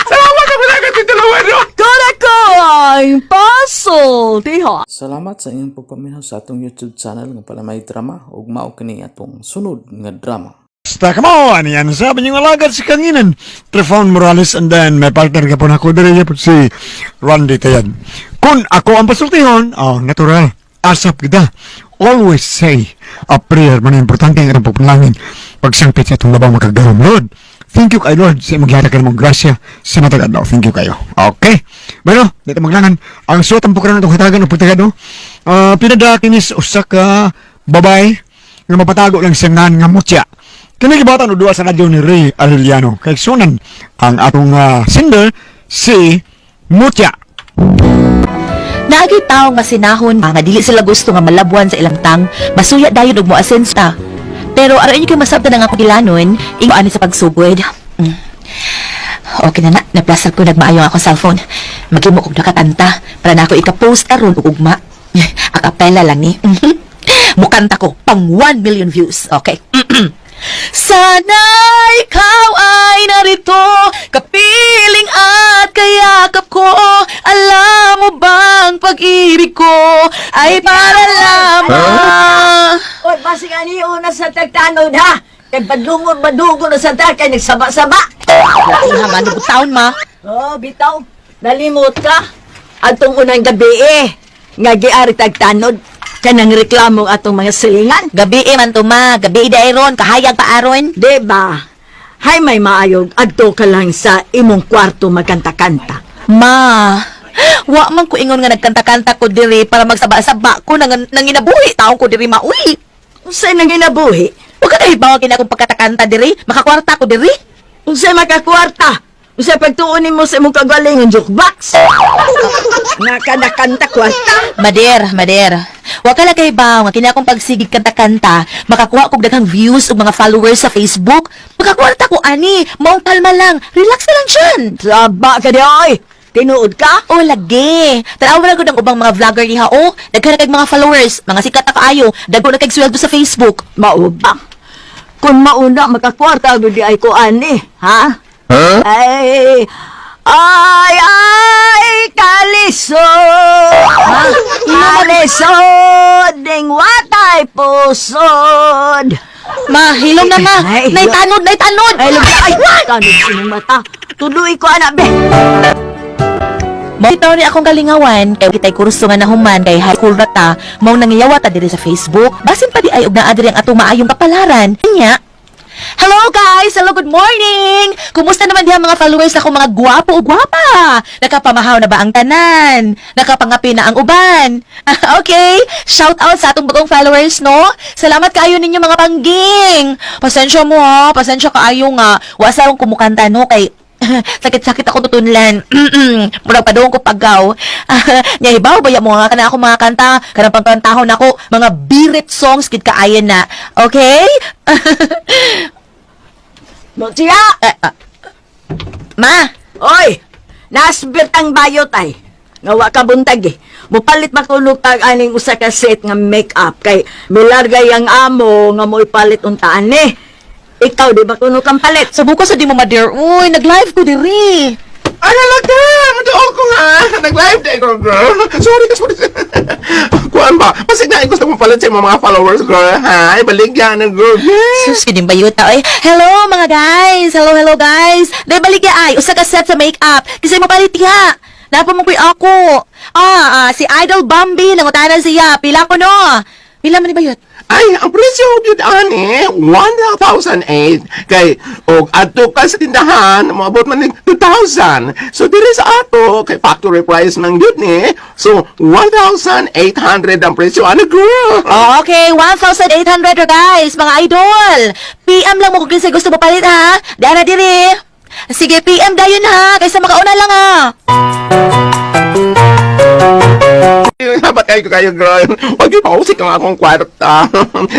Salamat sa mga dalawa, no?
Kora ko ang pasultihon.
Salamat sa inyong pagpaminaw sa atong YouTube channel nga Palamay Drama ug mao kini atong sunod nga drama.
Basta come on, yan sabi niyong alagad si Kanginan. Trefon Morales and then may partner ka po na ako diri po si Randy Tayan. Kung ako ang pasultihon, oh, natural, asap kita. Always say a prayer. Man importante ang atong pagpanalangin. Pagsangpit sa atong labaw makagarom. Lord, thank you kay Lord sa imong gihatag kanamong grasya sa matag adlaw. Thank you kayo. Okay. Bueno, dito maglangan. Ang suot ang pukaran itong hatagan o pagtagad, no? Ah, pinadakinis usa ka babay nga mapatago lang sa ngan nga mutya. Kini gibatan og duwa sa radyo ni Ray Arellano. Kay sunan ang atong sender si Mutya.
Naagi tawo nga sinahon nga dili sila gusto nga malabuan sa ilang tang, masuya dayon og moasensa ta. Pero aron inyo kay masabtan ang akong gilanon, ingo ani sa pagsugod. Okay na na, naplasar ko nagmaayo ang akong cellphone. Maghimo kog nakatanta para na ako ika-post karon og ugma. Akapela lang ni. Mukanta ko pang 1 million views. Okay. Sana ikaw ay narito, kapiling at kayakap ko. Alam mo bang pag-ibig ko ay para lamang.
Oy, basig ani una sa tagtanod ha. Kay badlungon badungon na sa tag kay nagsaba-saba.
Iha man, taon ma.
Oh, bitaw. Nalimot ka. Atong unang gabi eh. Nga giari tagtanod kanang reklamo atong mga silingan.
Gabi eh man to ma, gabi dairon, kahayag pa aron.
Di ba? Hay may maayog adto ka lang sa imong kwarto magkanta-kanta.
Ma, wa man ko ingon nga nagkanta-kanta ko diri para magsaba-saba ko nang nanginabuhi taon ko diri mauwi.
Unsay nang ginabuhi?
Wa ka kahibaw kini akong pagkatakanta diri, makakwarta ko diri.
Unsay makakwarta? Unsay pagtuon nimo sa imong kagalingon jukebox? Nga kanakanta kwarta?
Mader, mader. Wa ka lang kahibaw nga kini akong pagsigig kanta-kanta, makakuha kog daghang views ug mga followers sa Facebook. Makakwarta ko ani, maong kalma lang, relax na lang dyan.
Saba ka di oy. Tinuod ka?
O lagi. Tanaw na gud ang ubang mga vlogger diha o. Daghan na kay mga followers, mga sikat na kaayo, dagko na kay sweldo sa Facebook.
Mao ba? Kung mauna makakwarta gud di ay ko ani, ha? Ay ay ay kalisod. Ha? Kalisod ding watay pusod.
Ma, hilom na ma.
Ay, hilom.
Naitanod, naitanod.
Ay lubi ay tanod imong mata. Tuloy ko anak be.
Mao bitaw ni akong kalingawan kay kitay kurso nga nahuman kay high school ra ta, mao nangiyawa ta diri sa Facebook. Basin pa di ay og naa diri ang atong maayong kapalaran. Nya. Hello guys! Hello, good morning! Kumusta naman diha mga followers ako mga gwapo o gwapa? Nakapamahaw na ba ang tanan? Nakapangapi na ang uban? Okay, shout out sa atong bagong followers, no? Salamat kaayo ninyo mga pangging! Pasensya mo ha, pasensya kaayo nga. Wasa akong kumukanta no kay sakit-sakit ako tutunlan. Murag pa ko pagaw. Nya hibaw baya mo nga kana ako mga kanta, kanang pangkantahon ako mga birit songs kid kaayo na. Okay?
Lucia!
Eh, ah. Ma,
Oy! Nasbit ang bayot ay. Nga wa ka buntag eh. Mupalit makulog tag aning usa ka set nga make-up kay milargay ang amo nga mo'y palit untaan ni. Ikaw di ba kuno kang palit?
sa bukas sa di mo ma-dear. Uy, nag-live ko diri.
Ay, halaga! Matuol ko nga! Nag-live day ko, girl! Sorry ka, sorry. Kuan ba? Pasig na gusto mo palit sa imong mga followers, girl. Ha? Ibaligyan na, girl. Yeah.
Sus, kining bayuta oy. Hello mga guys. Hello, hello guys. Day balik ya ay usa ka set sa makeup. Kasi mo palit diha. Napa mo ko'y ako. Si Idol Bambi, nangutana siya. Pila ko no? Pila man ni bayot?
Ay, ang presyo gyud ani 1,008 kay og adto ka sa tindahan moabot man ning 2,000. So diri sa ato kay factory price man gyud ni. So 1,800 ang presyo ani, girl.
Oh, okay, 1,800 ra guys, mga idol. PM lang mo kung kinsay gusto mo palit ha. Dara diri. Sige, PM dayon ha, kaysa makauna lang ha.
Dapat kayo kayo, girl. Wag yung pausik ang akong kwarta.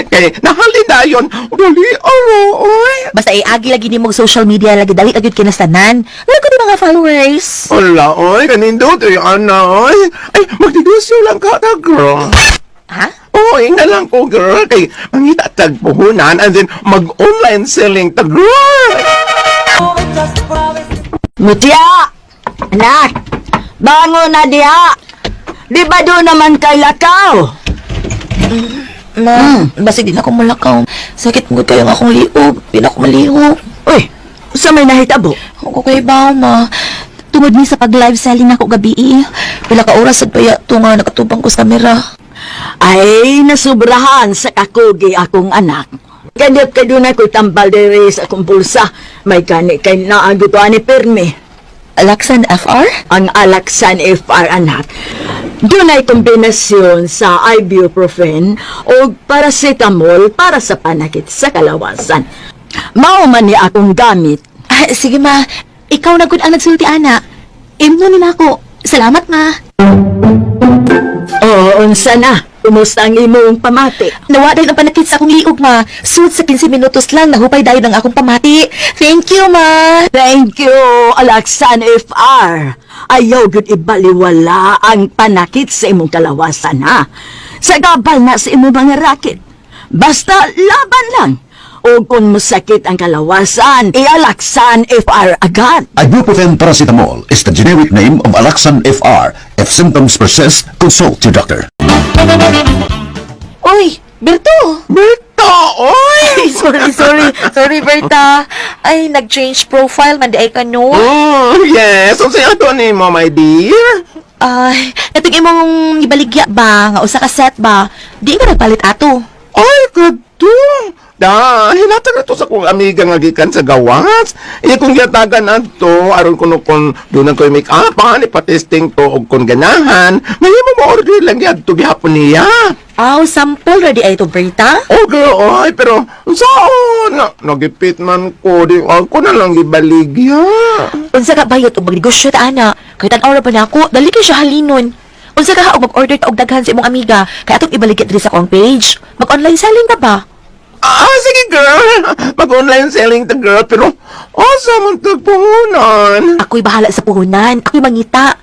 Kay nahalin dayon. Dali oro oy.
Basta iagi lagi ni mong social media lagi dali agad kinastanan. Wala ko di mga followers.
Wala oy, kanindot oy ana oy. Ay, magdidusyo lang ka ta, girl.
Ha?
Oo, na lang ko, girl. Kay mangita tag puhunan and then mag-online selling ta, girl.
Mutya! Anak! Bangon na diha! Di ba doon naman kay lakaw?
Ma, basig din ako mulakaw. Sakit mo kayo ang akong liog. Di na ako malihok.
Uy, sa may nahitabo?
Ako kay baw, ma. Tungod ni sa pag-live selling ako gabi eh. Pila ka oras sad baya to nga nakatubang ko sa kamera.
Ay, nasubrahan sa kakugi akong anak. Kadiyot kay doon ako'y tambal diri sa akong bulsa. May gani kay naagutuan ni pirmi.
Alaksan FR?
Ang Alaksan FR, anak. Doon ay kombinasyon sa ibuprofen o paracetamol para sa panakit sa kalawasan. Mao man ni akong gamit.
Ah, sige ma, ikaw na gud ang nagsulti ana. Imno nila ako. Salamat ma.
Oo, unsa na. Kumusta ang imong pamati?
Nawa dahil ang panakit sa akong liog ma. Sud sa 15 minutos lang nahupay dahil ang akong pamati. Thank you ma.
Thank you, Alaksan FR. Ayaw gud ibaliwala ang panakit sa imong kalawasan, ha? Sa gabal na sa imong mga raket. Basta laban lang. O kung masakit ang kalawasan, ialaksan FR agad.
Ibuprofen paracetamol is the generic name of Alaxan FR. If symptoms persist, consult your doctor.
Uy, Berto.
Berta, oy!
Ay, sorry, sorry. Sorry, Berta. Ay, nag-change profile man di ay ka no.
Oh, yes. Unsa ato ni mo, my dear?
Ay, itong imong ibaligya ba nga usa ka set ba? Di ka nagpalit ato.
Ay, kadto. Da, hinatag na to sa kong amiga nga gikan sa gawas. Iya kong giyatagan adto aron kuno kon dunan ko'y make up, ipatesting to og kon ganahan. Ngayon mo mo-order lang gyud gihapon niya.
Aw, sample ready ay to, Berta.
Oh, girl, ay, pero saan? Na, nagipit man ko, di ako na lang gibaligya.
Unsa ka bayot og magnegosyo ta ana? Kay tan-aw ra ba nako, dali kay siya halinon. Unsa ka ha og mag-order ta og daghan sa imong amiga kay atong ibaligya diri sa akong page. Mag-online selling ka ba?
Ah, sige, girl. Mag-online selling ta, girl, pero asa man tagpuhunan?
Ako'y bahala sa puhunan, ako'y mangita.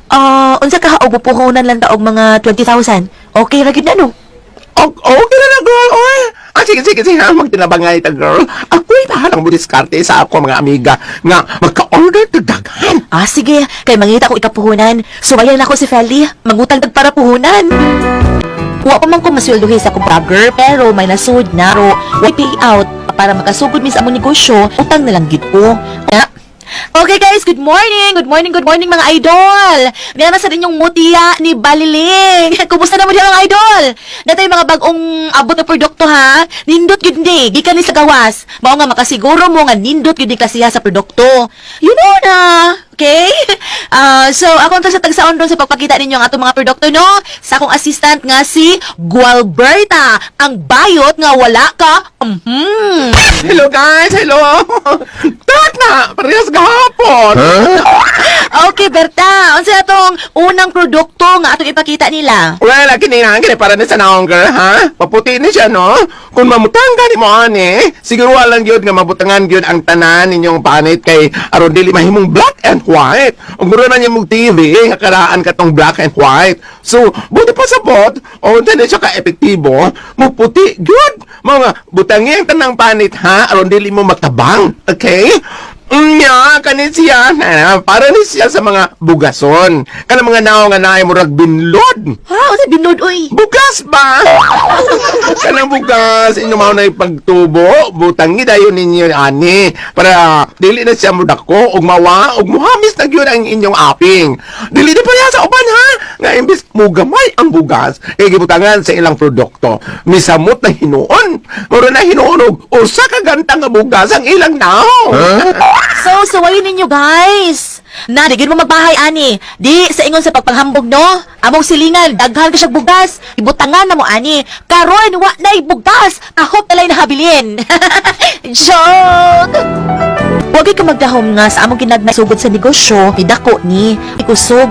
Ah, unsa ka ha og puhunan lang ta og mga 20,000? Okay ra gyud na no.
Okay na na, girl, oy. Ah, sige, sige, sige, ha, magtinabangay ta, girl. Ako'y bahalang mo diskarte sa ako, mga amiga, nga magka-order ta daghan.
Ah, sige, kay mangita ko ikapuhunan. Suwayan ako si Feli, mangutang tag para puhunan. Wa pa man ko masweldohi sa akong vlogger, pero may nasud na ro, way payout para makasugod mi sa among negosyo, utang na lang gid ko. Na. Okay guys, good morning! Good morning, good morning mga idol! Meron sa inyong mutiya ni Baliling! Kumusta naman diyan mga idol? Natay mga bagong abot na produkto ha? Nindot yun di, gikan ni sa gawas. Mao nga makasiguro mo nga nindot yun di klasiha sa produkto. You know na! Okay? Ah, so, ako ang sa tagsaon doon sa pagpakita ninyo ang atong mga produkto, no? Sa akong assistant nga si Gualberta, ang bayot nga wala ka.
Hello, guys, hello. Tak na, parehas gahapon.
Okay, Berta, unsa atong unang produkto nga atong ipakita nila?
Well, kini na, kini para ni sa naong girl, ha? Paputi ni siya, no? Kung mamutang gani mo, ani, siguro walang gyud nga mabutangan gyud ang tanan ninyong panit kay aron dili mahimong black and white. Ug mura na niya mong TV, nga karaan katong black and white. So, buti pa sa bot, o unsa ni siya ka-epektibo, muputi gyud. Mga butangi ang tanang panit, ha? Aron dili mo matabang, okay? Nya, kani siya. Na, para ni siya sa mga bugason. Kana mga nao nga naay murag binlod.
Ha, unsa binod oy?
Bugas ba? Kanang bugas, inyo mao na pagtubo, butangi dayon ninyo ani para dili na siya mudako ug mawa ug muhamis na gyud ang inyong aping. Dili na pareha sa uban ha. Nga imbis mugamay ang bugas kay gibutangan sa ilang produkto. Misamot na hinuon. Mura na hinuon og usa ka gantang nga bugas ang ilang naong.
So, suwayin ninyo guys. Na, di gyud mo magbahay ani. Di sa ingon sa pagpanghambog no. Among silingan, daghan ka siyang bugas. Ibutangan na mo ani. Karon wa nay bugas. Ahop na lang nahabilin. Joke. Wag ka magdahom nga sa among kinagnay sugod sa negosyo, midako ni, ikusog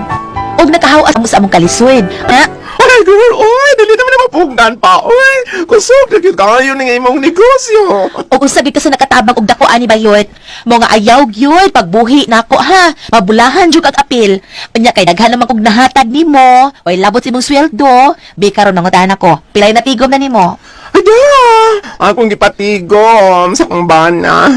og nakahaw mo sa among kalisod. Ha?
Ay, girl, oy, dili naman na mapugnan pa, oy. Kusog na gyud kayo ning imong negosyo.
Og unsa gyud ka sa nakatabang og dako ani bayot? Mo nga ayaw gyud pagbuhi nako ha. Mabulahan jud kag apil. Unya kay daghan naman kog nahatag nimo. Way labot sa imong sweldo. Bi karon nangutahan ako. Pilay na tigom na nimo?
Ay, da! Akong gipatigom sa kong bana.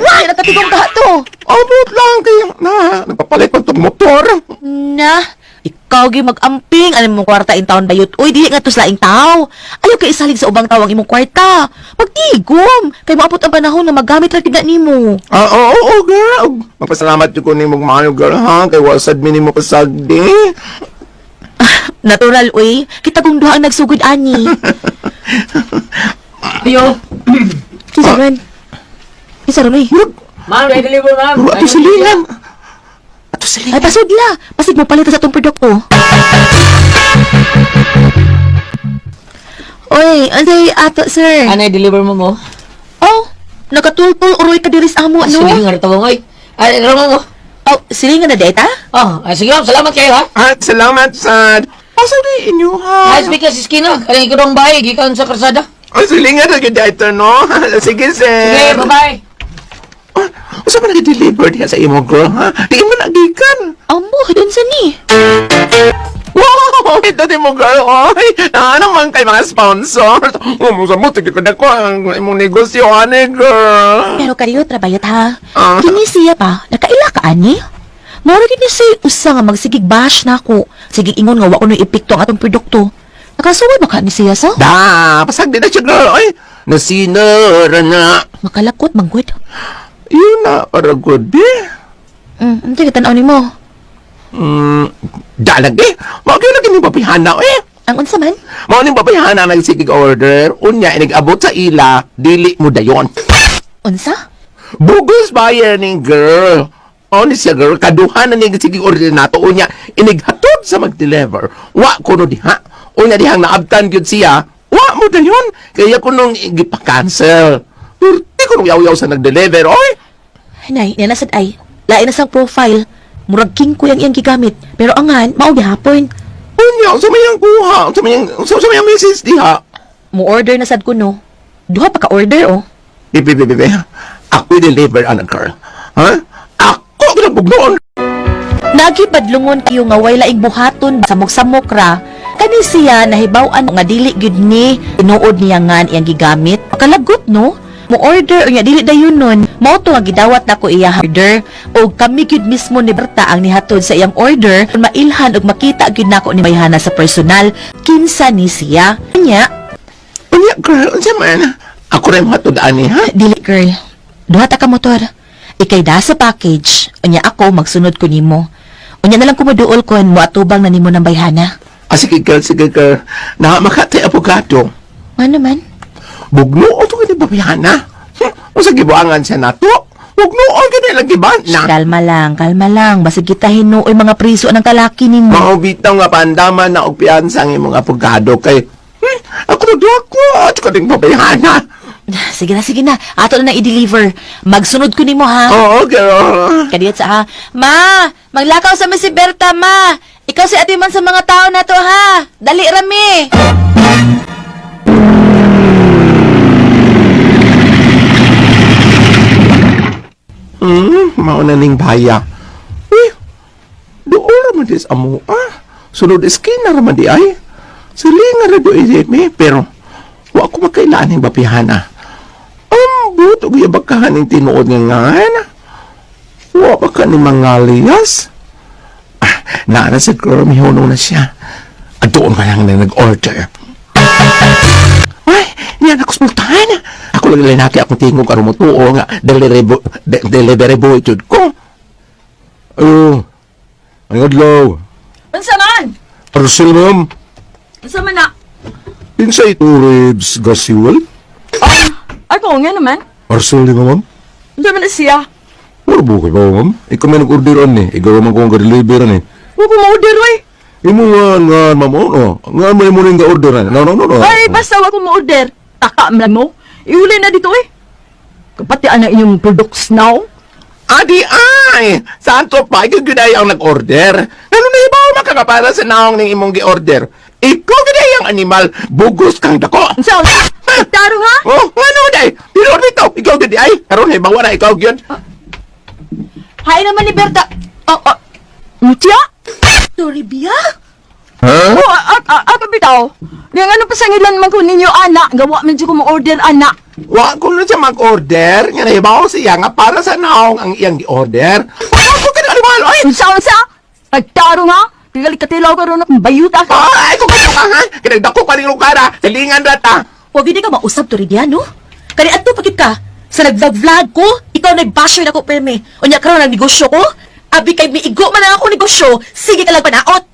Why nakatigom ka to?
Abot lang kayo. Na, nagpapalit pa itong motor.
Na, ikaw gyud magamping ano imong kwarta in taon bayot. Uy, dili nga to sa laing tao. Ayaw kay isalig sa ubang tawo ang imong kwarta. Pagtigom kay moabot ang panahon nga magamit ra gid na nimo.
Ah, oo, oo, girl. Magpasalamat jud ko nimo maayo, girl, ha? Kay wasad mi nimo pasagdi.
Natural uy, kita kung duha ang nagsugod ani.
Ayo.
Kinsa ron? Kinsa ron uy?
Ma'am, may deliver ma'am.
Puro ato silingan. Ato
Ay,
silingan.
pasudla. Pasig mo palit sa atong produkto. Oy, anday ato, sir.
Ano deliver mo mo?
Oh, nakatultol uroy ka diri sa amo, no?
Silingan ra tawong oy. Ay, mo mo.
Oh, silingan na data?
Oh, ay, sige ma'am, salamat kayo ha.
At salamat sa... Asa di inyo, ha?
Ay, speaker si Skina. Kanang ikaw ang bahay, gikan sa karsada.
Ay, silingan na gyud ito, no? Sige, sir.
Sige, bye-bye.
Ah, usa man nag-deliver diha sa imo, girl, ha? Di mo nagikan.
Amo, doon sa ni.
Wow! Ito di mo, girl. Oy, ano man kay mga sponsor? Umusa mo, tigil ko na ko ang imong negosyo, ane, girl.
Pero kariyo, trabayot ha.
Ah.
Kini siya pa, nakaila ka ani? Moro gid ni siya usa nga magsigig bash na ako. Sige ingon nga wa ko epekto ang atong produkto. Nakasuway ba ka ni siya sa?
Da, pasag di na siya, girl. Oy, nasinara na.
Makalakot manggod.
Yun na, para good, eh.
Unsa kita nimo?
Dalag, eh. Mao gyud lagi ni babihana, eh.
Ang unsa man?
Mao ning babihana nagsigig order. Unya, inigabot sa ila, dili mo dayon.
Unsa?
Bugos buyer ning girl. O ni siya girl, kaduha na ning sige order nato unya inighatod sa mag-deliver. Wa kuno diha. Unya dihang naabtan gyud siya. Wa mo dayon. Kaya kunong gipa-cancel. Perti kunong yaw-yaw sa nag-deliver, oy.
Nay, niya nasad ay. Lain na sang profile. Murag king ko yang iyang gigamit. Pero angan, mao gihapon.
Unya, sa mayang kuha, sa mayang message diha.
Mo order na sad ko no. Duha pa ka order oh.
Bibi, bibi, bibi. Ako deliver ana girl. Ha? Ako ginabugnoon.
Nagipadlungon kayo nga way laing buhaton samok-samok ra. Kani siya nahibaw-an nga dili gyud ni tinuod niya nga iyang gigamit. Makalagot no. Mo order unya dili dayon nun. Mao to nga gidawat nako iya order og kami gyud mismo ni Berta ang nihatod sa iyang order. Mailhan og makita gyud nako ni Bayhana sa personal kinsa ni siya. Nya,
Unya girl, unsa man? Ako ra hatod ani ha?
dili girl. Duha ta ka motor. Ikay da sa package. Unya ako magsunod ko nimo. Unya na lang kumuduol kon mo atubang na nimo ng bayhana.
Ah, sige girl, sige girl. Na makatay abogado.
Ano man?
Bugno o to kini babihana. Unsa gibuangan siya nato? Bugno o gani lang giban na.
Kalma lang, kalma lang. Basig kita hinuoy mga priso ng kalaki nimo.
Mao bitaw nga pandaman na og piyansa ang imong abogado kay ako na duha ko at ko ding babihana.
Sige na, sige na. Ato na nang i-deliver. Magsunod ko nimo ha.
Oo, girl.
Kadiyot sa ha. Ma, maglakaw sa mi si Berta, ma. Ikaw si ate man sa mga tao na to ha. Dali rami.
Mao na ning baya. Uy, dool ra man dis amo ah. Sunod skin na ra man di ay. Silinga ra do mi pero wa ko makailaan ning bapihana. Ambot og yabakahan ning tinuod nga ngan. Wa ba ka ni mangaliyas? Ah, naara sa kloro mihuno na siya. At doon ka lang na nag-order. Ay, niyan ako smultahan. Ako lang linaki akong tingog aron mo tuo nga delivery boy jud ko.
Ayo. Ang adlaw.
Unsa man?
Parcel, ma'am.
Unsa man na?
Kinsa ito ribs gasiwal?
Ako nga naman.
Parcel ni ma'am.
Unsa man na siya?
Wala ba kayo ba, ma'am? Ikaw may nag-order ni. Ikaw man kong ga-deliver ni.
Wa ko ma-order oy.
Imo nga nga ma'am oh, no. Nga man mo ning ga-order ni. No, no, no, no.
Ay, basta wa ko ma-order. Taka man mo. Iuli na dito eh. Kapati ana inyong products now.
Adi ay! Santo pa, ikaw gyud ay ang nag-order. Ngano na ibaw makakapara sa naong ning imong gi-order? Ikaw gyud ay ang animal, bugos kang dako.
Unsa? Tarong ha?
Oh, ngano day? Tinuod bitaw, ikaw gyud ay. Karon hibawa na ikaw gyud.
Hay naman ni Berta.
Oh, oh. Mutya?
Toribia?
Huh?
Oh, ako bitaw. Nga ano pa sangilan man ko ninyo ana, gawa man jud ko mo-order ana.
Wa ko na siya mag-order. Nga nahibaw siya nga para sa naong ang iyang gi-order. Wa ko ka animal ay.
Unsa unsa? Pagtarong ha? Tigali katilaw ka ron bayuta ka.
Ay, ko ka ha. Kinagdako ka ning lugar ha. Silingan ra ta.
Huwag hindi ka mausap, Toribia, no? Kani adto pagid ka. Sa nag-vlog-vlog ko, ikaw nag-basher na ko, perme. Unya karon ang negosyo ko. Abi kay miigo man ang ako negosyo, sige ka lang panaot.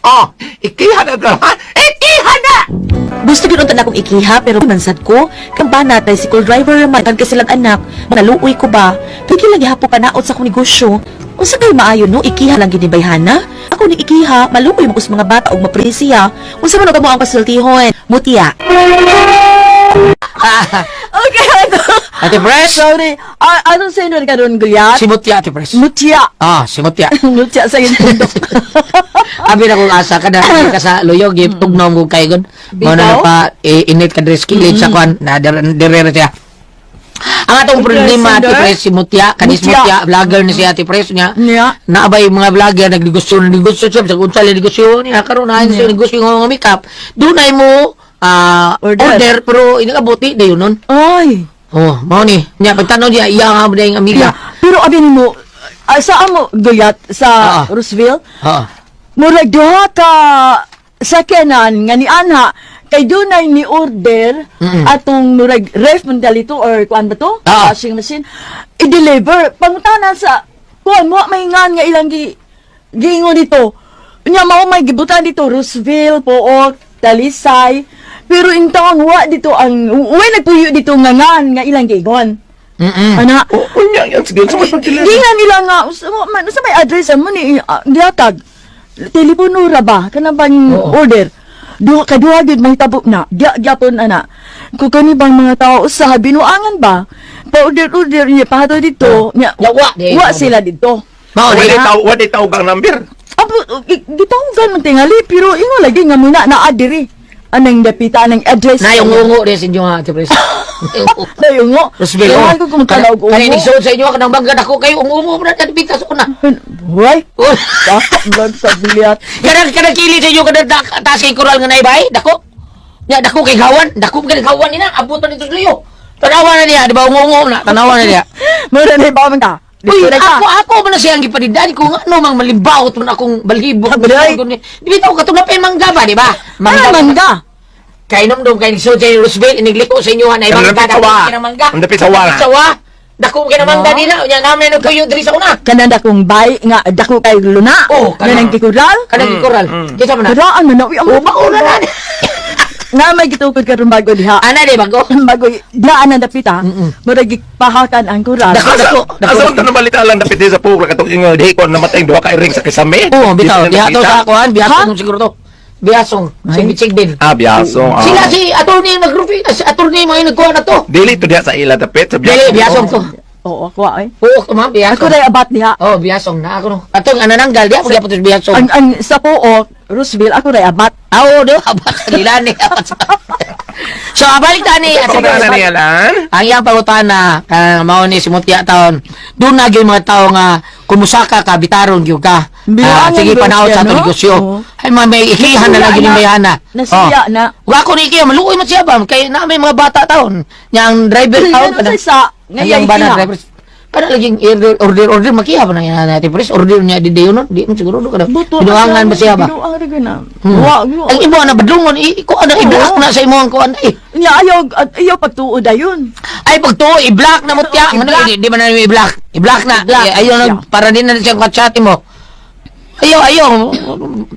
Oh, ikihan na ha. Ikihan na.
Gusto gyud unta na akong ikiha pero nansad ko kang bana tricycle driver man kan kasi lang anak naluoy ko ba pero lang gihapon panaot sa akong negosyo. Unsa kay maayo no, ikiha lang gid ni bayhana ako ni ikiha, maluoy mo kus mga bata og mapresiya. Unsa man og mo ang pasultihon mutya?
Okay, ano?
Ate Pres?
Sorry. Ah, anong sa inyo karon Gulyat?
Si Mutya, Ate Pres.
Mutya.
Ah, si Mutya.
Mutya sa inyong bundok.
Abi na kong asa ka na ka sa luyog tugnaw mo kay gon. Mo na
Bitaw?
pa init ka dress kilid sa kwan na dire siya. Ang atong problema Ate
Sender?
Pres si Mutya, kanis
Mutya.
Mutya vlogger ni si Ate Pres niya.
Niya.
Naabay mga vlogger nagnegosyo negosyo siya sa unsa lang negosyo niya karon na siya negosyo nga makeup. Dunay mo
Order.
order pero inakabuti dayon nun.
Ay.
Oh, mao ni. Nya pagtanaw niya iya nga mo dayong amiga.
Yeah. Pero abi nimo, saan mo Gulyat sa Roseville?
Ha.
Murag duha ka sakyanan nga ni anha kay dunay ni order atong murag ref man dali to or kuan ba to? Washing machine i-deliver pangutana sa kuan mo may ngan nga ilang gi giingon dito. Nya mao may gibutan dito Roseville, Pook, Talisay. Pero in town wa dito ang wa nagpuyo dito nga ngan nga ilang giingon. Ana.
Oh, unya yan sige sa pagdeliver.
Di nga nila nga, man, sa may address mo ni gihatag. Telepono ra ba kana bang order. Duha ka duha gyud mahitabo na. Diya gyapon ana. Kung kani bang mga tao usaha binuangan ba? Pa order order niya pahatod dito. Nya
Ya, wa di.
wa sila dito.
Mao
Wala
ni.
taw, wala taw kang number.
Abo gitawgan man tingali pero ingo lagi nga muna naa diri. Anang dapita anang address.
Na yung ungo rin sa inyo ha, Ate Pres.
Nayungo.
Roseville.
Kaya ko kung tanaw og
Kani
ungo.
nigsuod sa inyo kanang bangga dako kayo ungo mo na kadpita sa una.
Hoy. Dako blood sa bilyat.
Kanang kanang kili sa inyo kanang taas kay koral nga naibay dako. Nya dako kay gawan, dako kay gawan ni na abutan dito sa luyo. Tanawa na niya, di ba ungo na, tanawa na niya.
Mura na iba man ka.
Uy,
Dito na ka.
ako ako man na siyang gipanidan kung ano mang malibawot man akong balhibo.
Agoy.
Di ba katong napay mangga ba, di ba?
Mangga. Mangga.
Kay nom dong kay nigsuod sa inyo Roosevelt inigliko sa inyo ha na
Ang
mangga
dapit
dako
sawa.
kay ng mangga.
Ang dapit sawa na.
Sawa. Dako kay ng mangga nila unya namin nagkuyo diri sa una.
Kanang dakong bay nga dako kay luna.
Oh,
kanang gikural.
Kanang gikural. Kinsa man na?
Karaan man na uy ang
Oh, na na.
Nga may gitukod karon bago diha.
Ana di bago.
Bago diha ana dapit ha. Mura gipahakan ang kural.
Dako dako.
Asa man tanong balita lang dapit sa pugla katong ingon di ko namatay duha ka ring sa kisame.
Oh, bitaw
Di
diha
sila
to
nakita.
sa kuan, biyasong siguro to. Biyasong, sigbin.
Ah, biyaso. Ah.
Sila si attorney nagrufi, si attorney mga nagkuha na to.
Dili to diha sa ila dapit sa
Dili biyasong to.
Oo, ako ay.
Oo, ma'am, biyasong.
Ako ray abat diha.
Oh, biyasong na ako no. Atong anananggal diha gyapon to sa biyasong.
Ang sa Pook, Roseville, ako ray abat.
Ah, oo, do abat sa nila ni abat sa. So, balik ta ni
Ako na niya lan.
Ang iyang pangutana kanang mao ni si Mutya taon. Doon na gyud mga tao nga kumusaka ka bitaron gyud ka. Ah,
Bilangan
sige
gyud
panaot
siya,
sa atong
no?
negosyo.
Oo.
Ay ma may ikihan na lang gyud
Nasiya
ni bayhana.
Nasiya na.
Wa ko ni ikiha maluoy man siya ba kay na may mga bata taon. Nya ang driver taon
Ano sa isa?
Ang iyang bana driver. Kana laging order order order makiha pa na yan natin pres order niya di dayon no di mo siguro do kada binuangan ba siya ba.
Binuang ra na. Wa
Ang imo na badlungon i ko ana i-block na sa imo ang kuan eh.
Nya ayaw ayaw pagtuod dayon.
Ay pagtuo i-block na mo tiya. Ano di ba na i-block? I-block na. Eh, ayaw na para di na siya chat mo. Ayaw ayaw.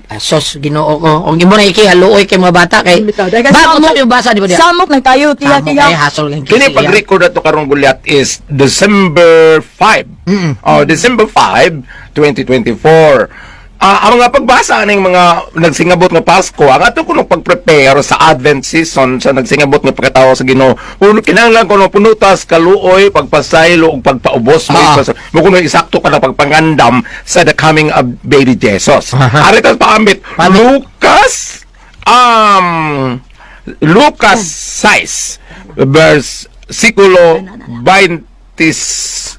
Asos Ginoo ko. Og imo na iki haluoy kay mga bata kay.
Bitaw, dahil
Ba
samok-
unsa yung basa di ba diya?
Samok lang tayo tiya
Samok
tiya.
kay hasol kay
Kini pag-record na to karong gulyat is December 5. Oh, December 5, 2024. Ang mga pagbasa ning mga nagsingabot nga Pasko, ang ato kuno pag-prepare sa Advent season sa nagsingabot nga pagkatawo sa Ginoo. Puno kinahanglan kuno punutas kaluoy, pagpasaylo ug pagpaubos mo mo kuno isakto ka na pagpangandam sa the coming of baby Jesus. Ari tas paambit Lucas Lucas 6 verse sikulo 28.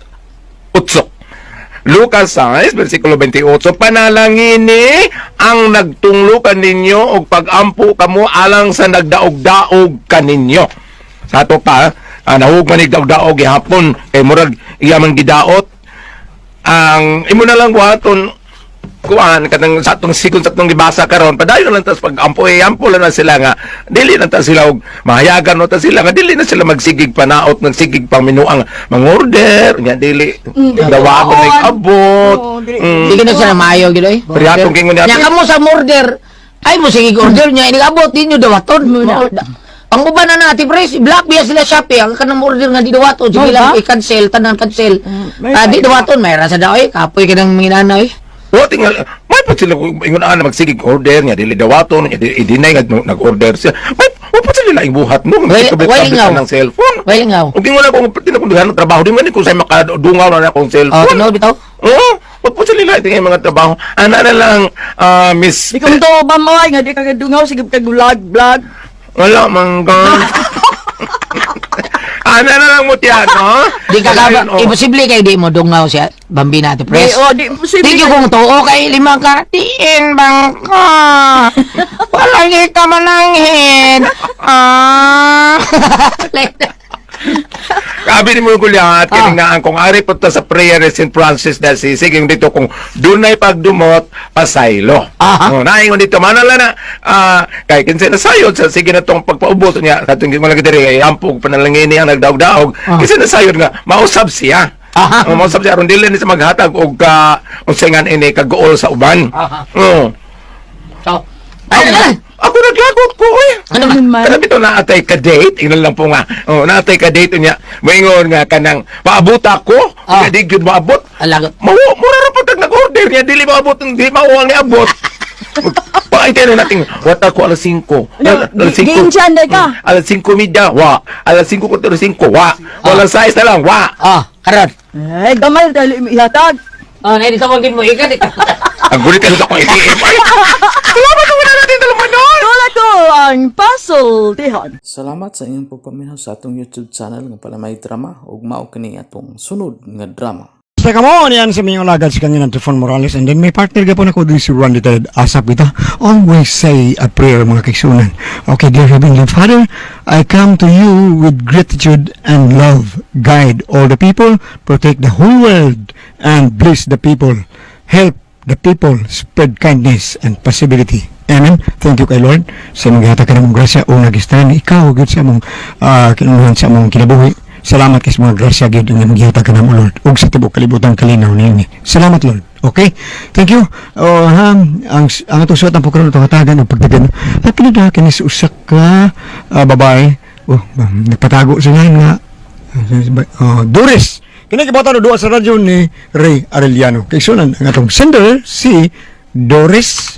Lucas 6, versikulo 28, Panalangini ang nagtunglo kaninyo og pagampo kamo alang sa nagdaog-daog kaninyo. Sa ato pa, nahug man daog-daog gihapon kay murag iya man gidaot ang imo na lang buhaton kuan kanang sa atong sikon sa atong gibasa karon padayon lang tas pag ampo eh, ampo lang na sila nga dili na ta sila og mahayagan no ta sila nga dili na sila magsigig panaot nagsigig paminuang mangorder nya dili dawa ako may abot.
Di na sila maayo gid oy.
Pero atong kingon niya-
Nya kamo sa order. Ay mo sige order niya inigabot ninyo dawaton. Ang uban na natin pres, black biya sila Shopee ang kanang order nga di dawaton sige
Oh,
lang
ba?
i-cancel tanan cancel.
May
Di dawaton may ra sa daoy kapoy ka ng mga oy.
O tingal may pa sila ingon ana magsigig order nya dili dawaton nya dili i-deny nga nag-order siya may wa pa sila ibuhat no
Well,
ng
ngaw.
cellphone.
Well, ngaw.
Ug ingon ako tinakong ng trabaho di man ni kung say makadungaw na akong
Oh,
cellphone.
tinuod bitaw.
Oo, wag po sila tingin mga trabaho. Ana na lang, Miss...
Di ko to ba mo ay nga di ka kadungaw sige ka vlog vlog.
Wala, mangga. Ana na lang mo tiyan, no?
Di ka ka
Ayun, oh.
imposible kay di mo dungaw siya Bambina ate
Di
pres.
oh di posible.
Di kung tuo kay lima ka tiin bangka. Walang ka mananghin. Ah. Like that.
Kabi ni mo gulyat, kining naan kung ari punta sa prayer ni St. Francis de Assisi, yung dito kung dunay pagdumot, pasaylo.
Aha.
Oh, naingon dito, manala na, kay kinsa na sayod, sa sige na tong pagpaubos niya, sa itong mga diri, ay ampog, panalangin niya, nagdaog-daog, kinsa na sayod nga, mausab siya.
Aha.
Oh, mausab siya, aron dili ni sa maghatag og ka, unsay nga ini, kaguol sa uban.
Aha.
Oo.
So, ay, ay,
Ako naglagot ko eh.
ano ba?
Man.
Kanang bitaw naatay ka date, ingnan lang po nga. Oh, naatay ka date niya. Moingon nga kanang paabot ako,
Ah.
di gyud maabot.
Alagot.
Mao mura ra pud kag nag-order niya dili maabot, hindi mao ang niabot. Paintay na natin. Wat ako alas 5.
Ano,
Alas 5.
giintiyan na ka.
Alas 5:30, wa. Alas 5:45, wa. Walang size na lang, wa.
Ah, karon.
Ay gamay dali mo ihatag.
Oh, na di sa mo mo ikan.
Ang gulit ka sa akong ATM. Ay! Salamat kung wala natin dalaman nun!
Tula ko ang pasultihon.
Salamat sa inyong pagpaminaw sa atong YouTube channel nga Palamay Drama ug mao kini atong sunod nga drama.
Basta kamo, niyan sa mga alagad si kanina Trifon Morales and then may partner ka po na ko din si Randy Ted. Asap kita. Always say a prayer mga kaigsunan. Okay, dear Heavenly Father, I come to you with gratitude and love. Guide all the people, protect the whole world, and bless the people. Help the people spread kindness and possibility. Amen. Thank you kay Lord sa imong gihatag kanamong grasya o nagistahan ikaw gyud sa among kinuhan sa among kinabuhi. Salamat kay sa mga grasya gyud nga imong gihatag kanamo Lord ug sa tibuok kalibutan kalinaw niini. Salamat Lord. Okay? Thank you. Oh, ha, ang atong suwat ang pagkaroon itong hatagan og pagdagan. At pinadakan is usa ka babae. Oh, nagpatago sa ngayon nga oh, Doris. Kini gibata no duwa sa radyo ni Ray Arellano. Kay sunan ang atong sender si Doris.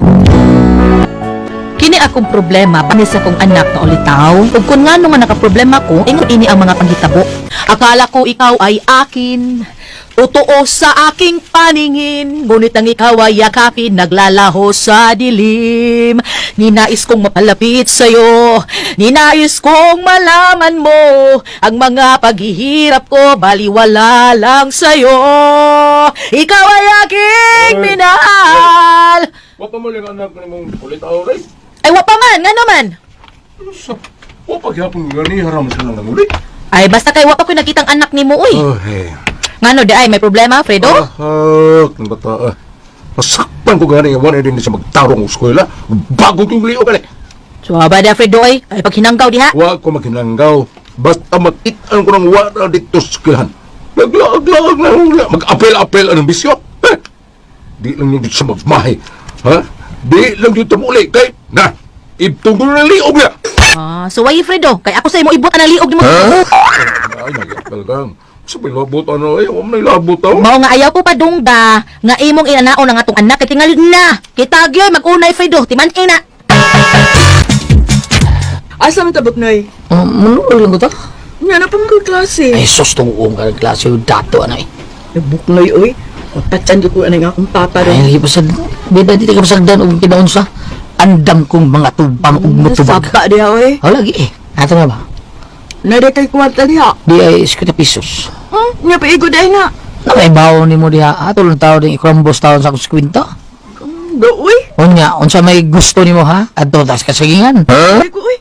Kini akong problema bani sa akong anak na ulitaw. Ug kun ngano nga nakaproblema ko, ingon ini ang mga panghitabo. Akala ko ikaw ay akin. Totoo sa aking paningin, ngunit ang ikaw ay yakapin, naglalaho sa dilim. Ninais kong mapalapit sa'yo, ninais kong malaman mo, ang mga paghihirap ko, baliwala lang sa'yo. Ikaw ay aking minahal.
Wa pa mo lang anak ni mong ulit Ray.
Ay, wa pa man, nga naman.
Wa pa gyapon gani haram sa lang ulit.
Ay, basta kay wa pa ko nakitang anak ni mo, uy.
Oh, hey.
Ngano di ay may problema, Fredo?
Ahak, ng bata ah. Masakpan ko gani nga wala din siya magtarong og eskwela. Bago yung liog gani.
Suwaba da Fredo ay, ay paghinanggaw diha.
Wa ko maghinanggaw. Basta makit-an ko ng wala dito sa eskwelahan. Naglaag-laag na wala. Mag-apel-apel anong bisyo. Eh, di lang yung dito sa magmahay. Ha? Di lang dito muli. Kay, na, itong ko na liog niya.
Ah, suway Fredo, kay ako sa imo ibot ang liog nimo.
Ay, nag-apel kang. Sa may labot, ano, ay, huwag mo na ilabot, oh.
Mao nga ayaw ko padungga nga imong inanaon ang atong anak kay tingali na. Kita gyud mag-unay Fredo, timan-in na.
Asa man tabok nay?
Manuol lang ko ta.
Nga na pa mga klase.
Ay, sus, tunguong ka ng klase yung dato, anay.
Buknoy oy. Patsan ko ani nga akong papa
Ay, lagi pa sa... Bida, dito ka pasagdan og kinaunsa. Andam kong mga tubang ug mutubag.
Sapa diha oy.
Oh, lagi eh. Ato na ba?
Nade kay kwarta diha.
Di ay 50 pesos.
Nga paigo dai na.
Na may baon nimo diha. Ato lang tao ding ikrambos taon sa akong 50.
Do oy.
Unya, unsa may gusto nimo ha? Adto tas kasagingan.
Ay ko oy.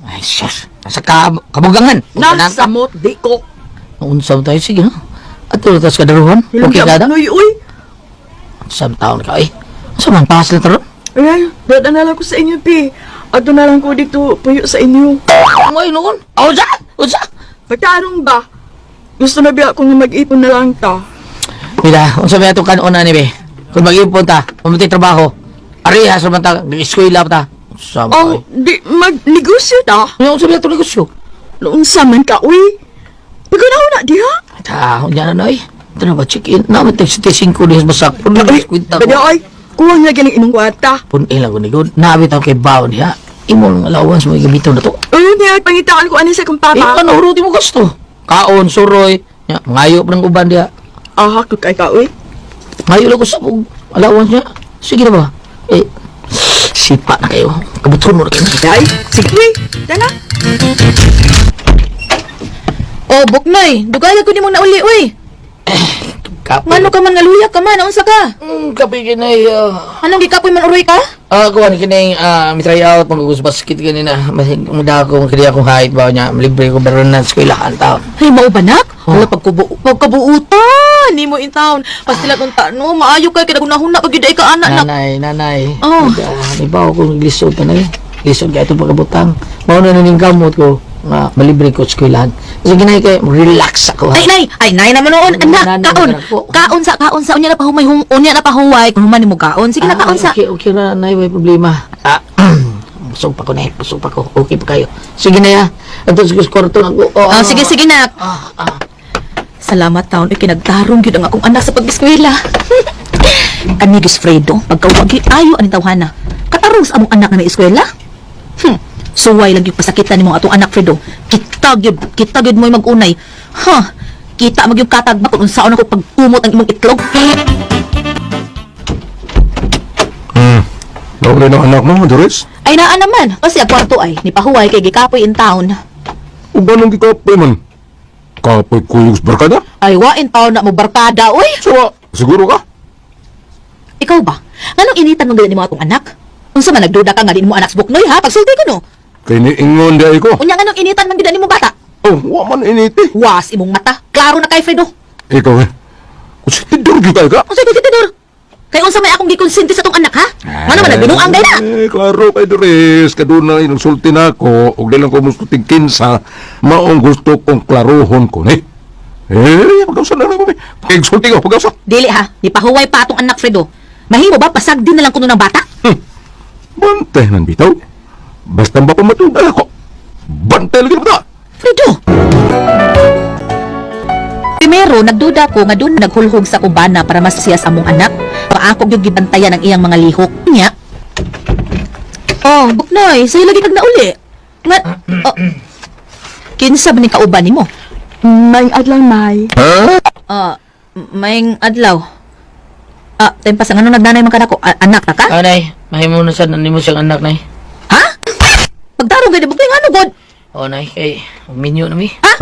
Ay, sus. Sa kabugangan.
Nasamot di ko.
Unsa man tayo sige ha? Adto tas kadaruhan. Okay ka da?
Buknoy oy.
Unsa man taon ka eh? Unsa man pasal taron?
Ay, dada na lang ko sa inyo pi. Ato na lang ko dito puyo sa inyo.
Ngay noon. Unsa? Unsa?
Pagtarong ba? Gusto na biya akong mag-ipon na lang ta.
Mira, unsa may atong kanon ni be? Kung mag-ipon ta, pumunti trabaho. Ariha sa man ta, eskwela pa ta. Unsa man
Oh,
ay?
di magnegosyo ta.
Unya unsa may atong negosyo?
Noon sa man ka uy. Pagkanaw na diha.
Ta, unya na noy. Ito na ba check in? Na man tag 75 diha basak. Pun lang kwenta
Pwede
ko.
oy. Kuha niya ganing imong kwarta.
Pun ilang ko ni good. Nabi ta kay baon diha. Imo lang allowance mo gamiton na to.
Uy, niya pangitaan ko ani sa akong
Eh,
papa.
ano uruti mo gusto? Kaon, suroy. Nya, ngayo pa ng uban diha.
Ah, ko kay ka uy.
Ngayo lang ko sa kong allowance niya. Sige na ba? Eh, sipa na kayo. Kabuton mo na kayo.
Day, sige uy. Dala.
Oh, Buknoy, dugay ko nimo nauli uy.
Kapoy.
Ngano ka man ngaluya ka man, unsa ka?
Kapoy kinay,
Anong gikapoy man uroy ka?
Kuha ni kinay, may try out, magugos basket ganina. Muda ako, kaya akong height ba niya. Libre ko meron na eskwelahan tao.
Ay, mao ba nak?
Oh.
Wala pagkubu pagkabuutan nimo in town. Pastilan unta no, maayo kay kay nagunahuna pag gyud ay ka anak nak.
Nanay, nanay.
Oh.
Di ba ako naglisod pa na eh. Lisod kaya itong pagkabutang. Mauna na ning gamot ko nga malibre ko sa eskwelahan. Kasi ginay kay relax ako. ha.
Ay, nay, ay, nay naman noon, anak,
Nanay,
kaon.
naman ako.
Kaon sa, kaon sa, unya na pahuway, unya na pahuway, kung human nimo kaon. Sige na, kaon sa.
Okay, okay na, nay, may problema. Ah, busog pa ko na, busog pa ko. Okay pa kayo. Sige na ya. Ato sa kwarto na ko. Oh,
Ah, sige, sige nak.
Ah, ah.
Salamat taon, ay kinagtarong gyud ang akong anak sa pag-eskwela. Amigos Fredo, pagkawagi ayo ani tawhana. Katarong sa among anak nga eskwela. Suway lang yung pasakitan nimo atong anak Fredo. Kita gyud mo'y mag-unay. Ha, kita magyud katag ba kung unsaon ako pagkumot ang imong itlog.
Nauli ng anak mo, Doris?
Ay naa naman, kasi ang kwarto ay ni pahuway kay gikapoy in town.
O ganun gikapoy man? Kapoy kuyog sa barkada?
Ay wa in town na mo barkada oy.
Sawa, siguro ka?
Ikaw ba? Nganong initan man gani nimo atong anak? Unsa man nagduda ka nga di mo anak sa buknoy ha? Pagsulti ko no.
Kay niingon di ay ko.
Unya nganong initan man gid nimo bata?
Oh, wa man initi.
Was imong mata. Klaro na kay Fredo.
Ikaw eh. Kung si Tidor gyud kayo ka.
Unsa ko Tidor? Kay unsa may akong gikonsente sa tong anak ha? Ngano man nagbinuang day na?
Eh, klaro kay Doris. Kaduna insulti na ako. Og di lang ko musulting kinsa. Maong gusto kong klaruhon ko ni. Eh, pag-usa na lang mo. Pag-insulti ko, pag-usa.
Dili ha, ni pahuway pa atong anak Fredo. Mahimo ba pasag din na lang kuno ng bata?
Bantay nan bitaw. Basta ba pamatundal ako. Bantay lagi na ba?
Fredo. Primero, nagduda ko nga doon naghulhog sa kubana para masiya sa among anak. Paako gyud gibantayan ang iyang mga lihok. Nya. Oh, Buknoy, sa'yo lagi kag nauli. Nga, oh, kinsa ba ni kauban nimo?
May adlaw may.
Ah, maing adlaw. Ah, time pa sa ano nagdanay man kanako? Anak na ka?
Ah, nay, mahimo na sad nimo siyang anak, nay.
Ha? Pagtarong gani Buknoy ngano god?
Oh, nay, kay minyo na mi.
Ha?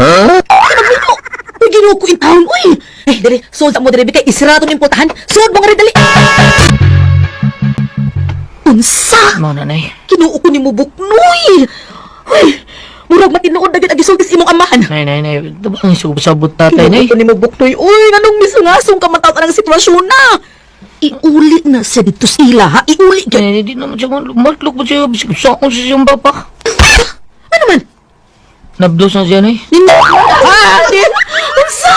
Magmino. Uy, Ginoo ko in town, uy. Eh, dali, sud mo diri kay isira tong imputahan. Sud mo nga rin, dali. Unsa?
Mao na, nay.
Ginoo ko nimo Buknoy. Uy, Murag matinuod na gyud ang gisulti sa imong amahan.
Nay, nay, nay. Ito ba ang sabot tatay, nay?
Tinuod ni mo, Buknoy. Uy, nganong misungasong ka matawag ang sitwasyon na. Iuli na siya dito sa ila, ha? Iuli gyud.
Nay, di naman siya matlok po siya. Sa akong sa siyang papa.
Ano man?
Nabdos na siya, nay.
Ah, di. Unsa?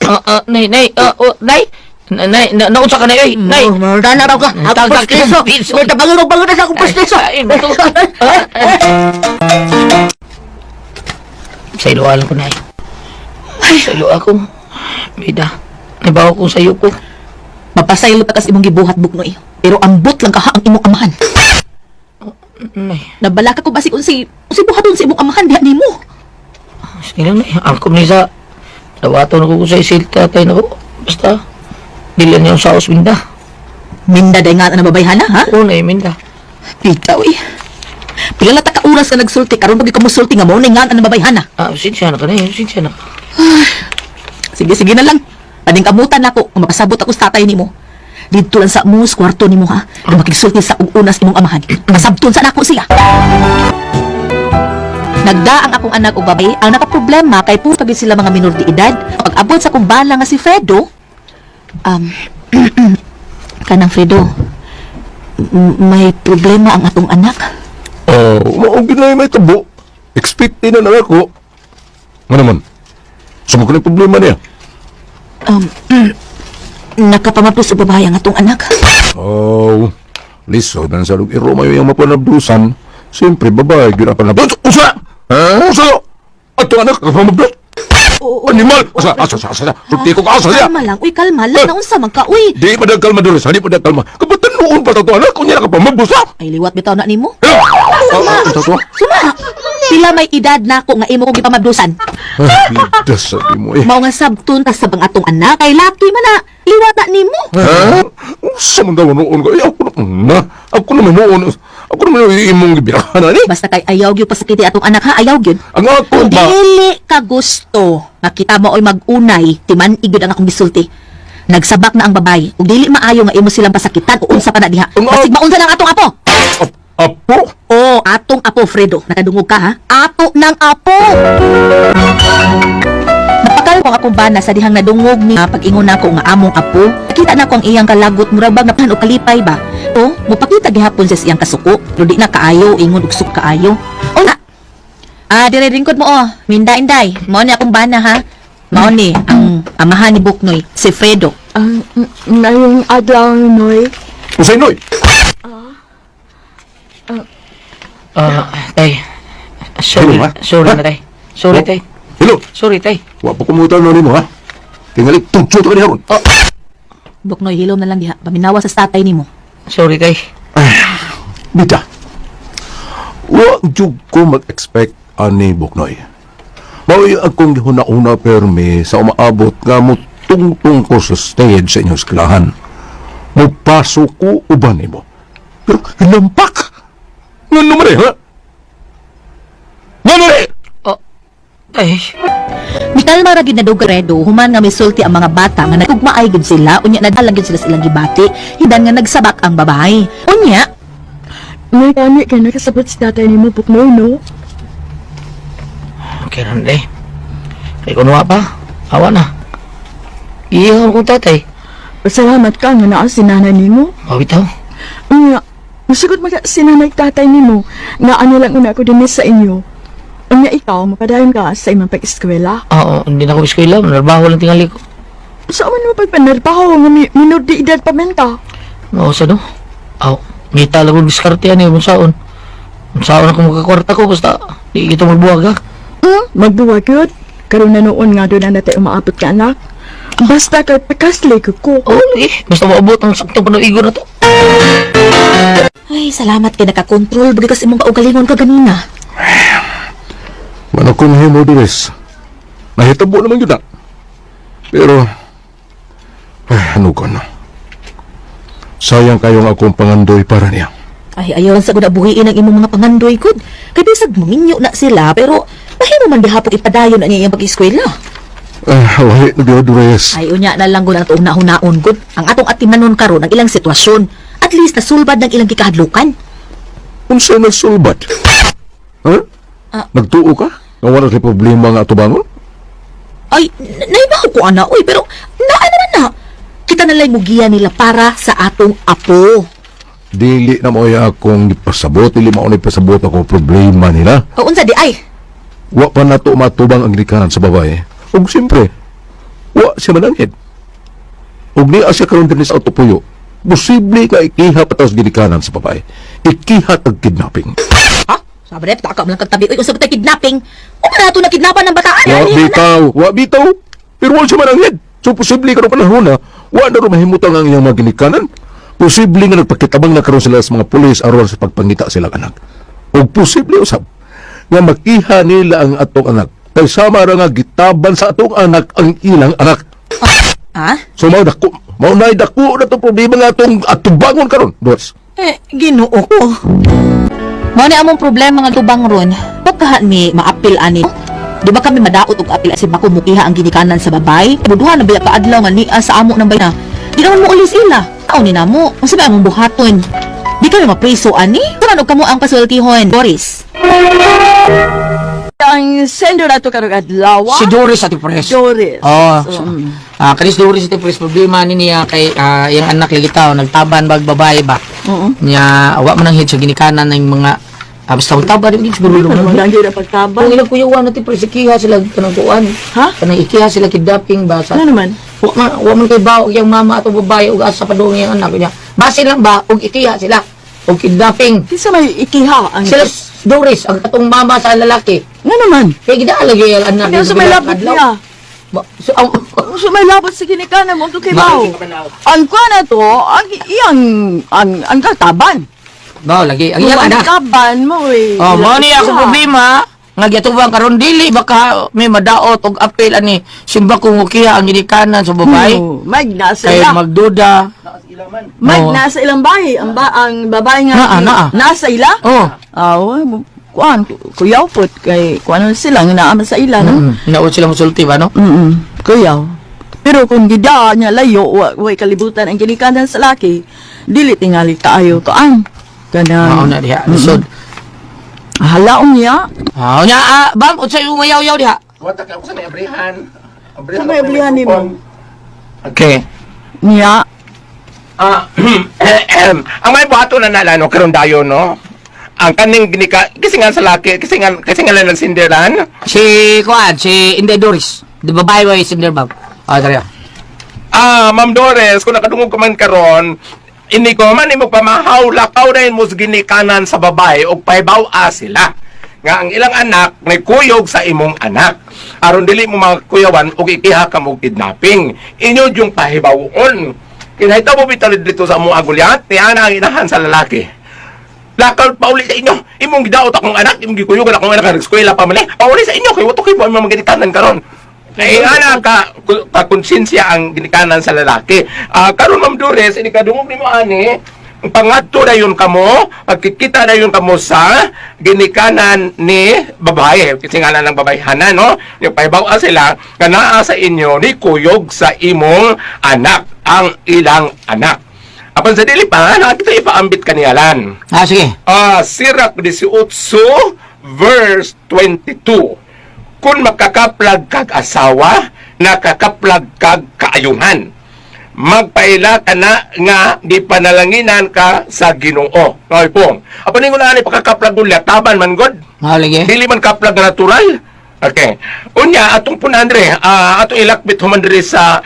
Ah, ah, nay, nay, ah, oh, nay. Nay, na, naunsa ka na, ay, nay.
Dana raw ka. Ako
Tagtag
prosteso.
piso.
May tabangon og bangon na sa akong prosteso.
Ay, ay, ah, ah. Sa ilo alam ko, nay. Sa ilo ako. Bida, nabaw ko sa iyo ko.
Mapasaylo pa kas imong gibuhat, Buknoy. Pero ambot lang kaha ang imong amahan.
Nay,
Nabalaka ko basig unsay unsay buhaton sa imong amahan diha nimo.
sige lang, nay. Angkom ni sa... Dawaton ko sa isil tatay na ko. Basta, dili niya ang saos, Minda.
Minda day nga na babayhana, ha?
Oo, nay, Minda.
Bitaw eh. Pila ta ka oras ka nagsulti karon pag ka mosulti nga mao na nga ang babayhana.
Ah, sinsya na ka, nay. Sinsya na ka.
Sige sige na lang. Pading kamutan nako kung makasabot ako sa tatay nimo. Didto lang sa mus kwarto nimo, ha. Kung makigsulti sa ug unas imong amahan. Masabton sa nako siya. Nagdaang akong anak og babae ang nakaproblema kay puro pagid sila mga minor de edad. Pag abot sa akong bala nga si Fredo, kanang Fredo, may problema ang atong anak.
Oh, mao ginay may tabo. Expected na lang ako. Nga naman, sa mga problema niya.
Nakapamapos og babae ang atong anak.
Oh, lisod na sa lug iro mayo yung mapanabdusan. Siyempre, babae, gyud ang panabdus. Usa! Ha? Usa! Ato anak, kapamabdus! Animal! Asa, asa, asa, asa. Sulti ko ka, asa siya!
Kalma lang, uy, kalma lang.
Eh.
Naunsa man ka, uy.
Di pa kalma, Doris. Di pa kalma. Kabatan noon pa to anak, kunya nakapamabdus, ha?
Ay, liwat bitaw na nimo.
Eh! Ah, ah, ito to?
Suma! Pila may edad na ako nga imo kong gipamabdusan.
Ah, bidas sabi mo eh.
Mao nga sabton ta sa bang atong anak kay laki man na. Liwat na nimo.
Ha? Unsa man daw noon ko? Eh, ako na, na. Ako naman noon. Ako naman yung imong gibirahan, ani?
Basta kay ayaw gyud pasakiti atong anak, ha, ayaw gyud.
Ang ako
Kung
ba?
dili ka gusto, makita mo oy mag-unay, timan-ig gyud ang akong gisulti. Nagsabak na ang babay. Ug dili maayo nga imo silang pasakitan o unsa pa na diha.
Ang
Basig maunsa lang atong apo.
Apo?
Oh, atong apo, Fredo. Nakadungog ka, ha? Ato ng apo. Napakal ko ang akong bana sa dihang nadungog ni pag-ingon nako nga among apo. Nakita na ko ang iyang kalagot murag bag napan og kalipay ba. O, mopakita gihapon siya sa iyang kasuko. Pero di na kaayo, ingon og suk kaayo. O na. Ah, dire ringkod mo oh. Minda inday. Mao ni akong bana, ha. Mao ni ang amahan ni Buknoy, si Fredo.
Ang ngayong adlaw, Noy.
Usay, Noy!
Ah, tay. Sorry,
Hello, ha?
sorry
Ha?
na, tay. Sorry,
Oh.
tay.
Hello!
Sorry, tay.
Wa pa kumutan na nimo, ha? Tingali, tudsot ka niya ron.
Buknoy, hilom na lang diha. Paminawa sa tatay nimo.
Sorry, tay.
Bida. Wa jud ko mag-expect ani Buknoy. Mao'y akong gihuna-una permi sa umaabot nga mutungtong ko sa stage sa inyong eskwelahan. Mupasok ko uban nimo. Pero hinampak! Ngano man eh, ha? Ngano eh?
Oh, tay.
Mikalma ra gyud na daw Fredo, human nga misulti ang mga bata nga nagugmaay gyud sila, unya nadala gyud sila sa ilang gibati, hidan nga nagsabak ang babae. Unya,
May gani kay nakasabot si tatay nimo, Buknoy, no?
Okay ran, tay. Kay kunwa pa. Awa na. Iihaw kong tatay.
Pasalamat ka nga naa si nanay nimo.
Mawitaw.
Nga, musugot maka si nanay tatay nimo nga ano lang una ko dinhi sa inyo. Unya ikaw, mapadayon ka sa imong pag-eskwela.
Oo, hindi na ako eskwela. Narbaho lang tingali ko.
Sa man mo pagpanarbaho nga minor de edad pa man ka.
Oo, sa no? Aw, ngita lang kong diskarte yan eh. Unsaon. Unsaon ako magkakwarta ko. Basta, di kita magbuwag, ha?
Hmm? Magbuwag yun. Karon na noon nga doon na natay umaabot ka, anak. Basta kay pakasli ko ko.
Oo, eh. Basta maabot ang saktong panuigo na to.
Ay, salamat kay nakakontrol bagay kasi imong kaugalingon ka ganina.
Wala ko nahimo, Doris. Nahitabo naman yun na. Pero, ay, ano ko na. Sayang kayong akong pangandoy para niya.
Ay, ayaw lang sa gud buhiin ang imong mga pangandoy gud. Kay bisag maminyo na sila pero mahimo man gihapon ipadayon na niya iyang pag-eskwela.
Ay, wahi na gyud, Doris.
Ay, unya na lang gud ang atong nahunaon gud. Ang atong atimanon karon ang ilang sitwasyon. At least nasulbad ng ilang gikahadlukan.
Unsa nagsulbad? Ha? Nagtuo ka? Nga wala sila problema nga atubangon?
Ay, naibaw ko ana, oy, pero naa naman na. Kita nalay mugiya nila para sa atong apo.
Dili na mo akong ipasabot, dili mao na ipasabot ako problema nila.
O unsa di ay?
Wa pa nato matubang ang ginikanan sa babae. Ug siyempre, wa siya mananghid. Ug niya siya karon dinhi sa Autopuyo. Posible nga ikiha pa sa ginikanan sa babae. Ikiha tag kidnapping.
Ha? Sabi na, taka mo lang kagtabi. Uy, unsa ba tayo kidnapping? O pa nato na kidnapan ng bataan?
Wa
Ani,
bitaw, wa bitaw. Pero wa siya mananghid. So posible karon panahon na wa na ro mahimutang ang iyang mga ginikanan. Posible nga nagpakitabang na karon sila sa mga pulis aron sa pagpangita silang anak. Ug posible usab nga makiha nila ang atong anak. Kay sama ra nga gitaban sa atong anak ang ilang anak.
Ha?
So mao dako, mao nay dako na tong problema nga atong atubangon karon. Dos.
Eh, Ginoo ko. Mao ni among problema nga tubang ron. Pagkahan mi maapil ani. Di ba kami madaot og apil si bako mukiha ang ginikanan sa babay? Buduha na biya kaadlaw nga niya sa amo ng bayna. Di naman mo ulis ila. Tao ni namo. Unsa ba among buhaton? Di kami mapriso ani? Tuman og kamo ang pasultihon, Boris.
Ang sender nato karong adlaw.
Si Doris Ate Pres.
Doris.
Oh,
So,
so, kanis Doris Ate Pres, problema ni niya kay iyang anak lagi tao nagtaban bag babae ba.
Oo.
Niya wa man ang hit sa ginikanan ng mga basta taba din siguro
Ano
lang.
man ang gira pagtaban?
Kung ilang kuyawan natin Pres, ikiha sila kanang kuan.
Ha?
Kanang ikiha sila kidnapping ba sa
Ano naman?
Wa man kay bao iyang mama ato babae ug asa padung iyang anak niya. Basin lang ba og ikiha sila og kidnapping.
Kinsa may ikiha ang
Sila Doris ang katong mama sa lalaki.
Nga naman.
Kay gidaala gyud ang anak.
Kaya sa may labot niya.
So, ang,
Sa may labot sa ginikanan mo kay bao. Ang kuan na to, ang iyang ang kataban.
Bao lagi ang
Kung
iyang
ang
anak.
taban mo eh.
Oh, mo ni ako
ilang
problema nga giatubang karon dili baka may madaot og apel ani simba kung ukiha ang ginikanan sa babae
Oo, may nasa
kay
ila.
magduda.
May
Oo.
nasa ilang bahay. Ang babae nga
Naa, naa.
nasa ila.
Oh.
Aw, kuan kuyaw put kay kuan sila nga naa man sa ila no.
Naot sila mosulti ba no?
Kuyaw. Pero kung gida niya layo, wa kalibutan ang ginikanan sa laki, dili tingali kaayo to ang kanang
Mao na diha lisod.
Halaong niya.
Ah, nya bam unsay umayaw-yaw diha?
Wata ka sa may abrihan.
Sa may abrihan nimo.
Okay.
Niya.
Ang may buhato na nalano karon dayon no. Ang kaning ginika kasi nga sa laki, kasi nga lang nagsindiran.
Si kuan, si Inday Doris. Di babae ba yung sinder bam? Ah, dali.
Ma'am Doris, kung nakadungog ka man karon, ini ko man imo pamahaw lakaw na mo sa ginikanan sa babae og pahibaw-a sila nga ang ilang anak nagkuyog sa imong anak aron dili mo makuyawan og ikiha ka mo kidnapping inyo yung pahibawon kinahita mo bitaw dito sa among agulyat ni ana ang inahan sa lalaki. Lakaw pauli sa inyo. Imong gidaot akong anak, imong gikuyugan akong anak nag-eskwela pa man eh. Pauli sa inyo kay wato kay mo mga ginikanan karon. Kay ana ka ka konsensya ang ginikanan sa lalaki. Karon Ma'am Dores, ini kadungog nimo ani, ang pangadto na yun kamo, pagkikita na yun kamo sa ginikanan ni babae. Kasi nga ng babae no? Yung pahibaw sila, nga naa sa inyo ni kuyog sa imong anak, ang ilang anak. Apan sa dili pa, nakita ipaambit kaniyalan.
Ah, sige.
Sirak 18 verse 22. Kung makakaplag kag asawa, nakakaplag kag kaayuhan. Magpaila ka na nga di panalanginan ka sa Ginoo. Ngay pong. Apan ningon ani pakakaplag ulit taban man god.
Mao lagi.
Dili man kaplag nga natural. Okay. Unya atong pun Andre, atong ilakbit human diri sa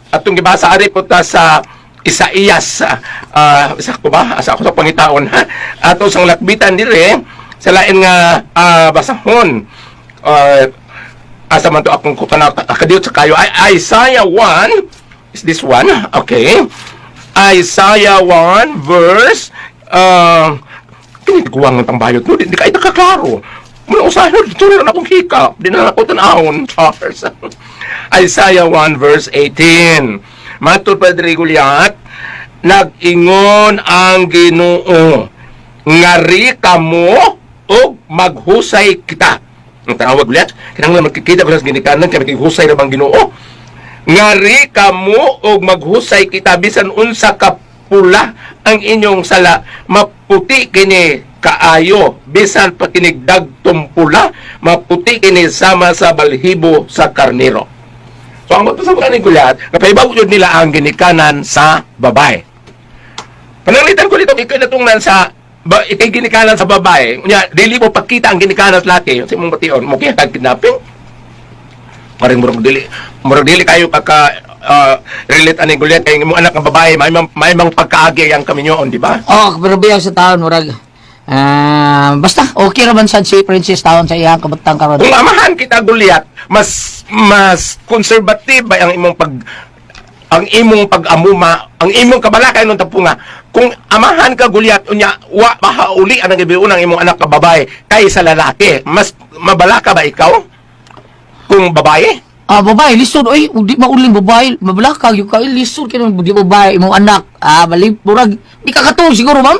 atong gibasa ari po ta sa Isaías. Isa ko ba? Asa ako sa pangitaon ha. Ato sang lakbitan diri sa lain nga basahon. Asa man to akong kukana kadiyot sa kayo. Ay, Isaiah 1 is this one. Okay. Isaiah 1 verse kiniguwang ng tambayot no, di kayo nakaklaro. Muna usahin, dito na akong hikap. Di na ako tanahon. Charles. Isaiah 1 verse 18. Matod Padre Gulyat, nag-ingon ang Ginoo. Ngari kamo og maghusay kita. Ang tawag Gulyat, kinahanglan magkikita ko sa ginikanan kay maghusay ra bang Ginoo. Ngari kamo og maghusay kita bisan unsa ka pula ang inyong sala, maputi kini kaayo bisan pa kinigdagtong pula, maputi kini sama sa balhibo sa karnero. So ang sa mga ni Goliath, napahibaw yun nila ang ginikanan sa babae. Pananglitan ko dito, ikay natungnan sa ba, ikay ginikanan sa babae. Unya, dili mo pagkita ang ginikanan sa laki, sa imong bation, mo kaya kag kidnapping. Parang murag dili kayo pagka relate ani Goliath kay imong anak nga babae, may mang pagkaagi ang kaminyoon, di ba?
Oh, pero biyag sa taon murag basta okay ra man sad si Princess taon sa iyang kabutang karon.
Kung amahan kita Goliath, mas mas conservative ba ang imong pag-amuma, ang imong kabalakay nung tapunga. Kung amahan ka Goliath, unya wa mahauli ang gibiun ang imong anak ka babae kaysa lalaki, mas mabalaka ba ikaw? Kung babae?
Ah, babae, lisod oy, ug di mauling babae, mabalaka gyud ka, eh, lisod kay di babae imong anak. Ah, bali murag di ka katuog siguro, ma'am.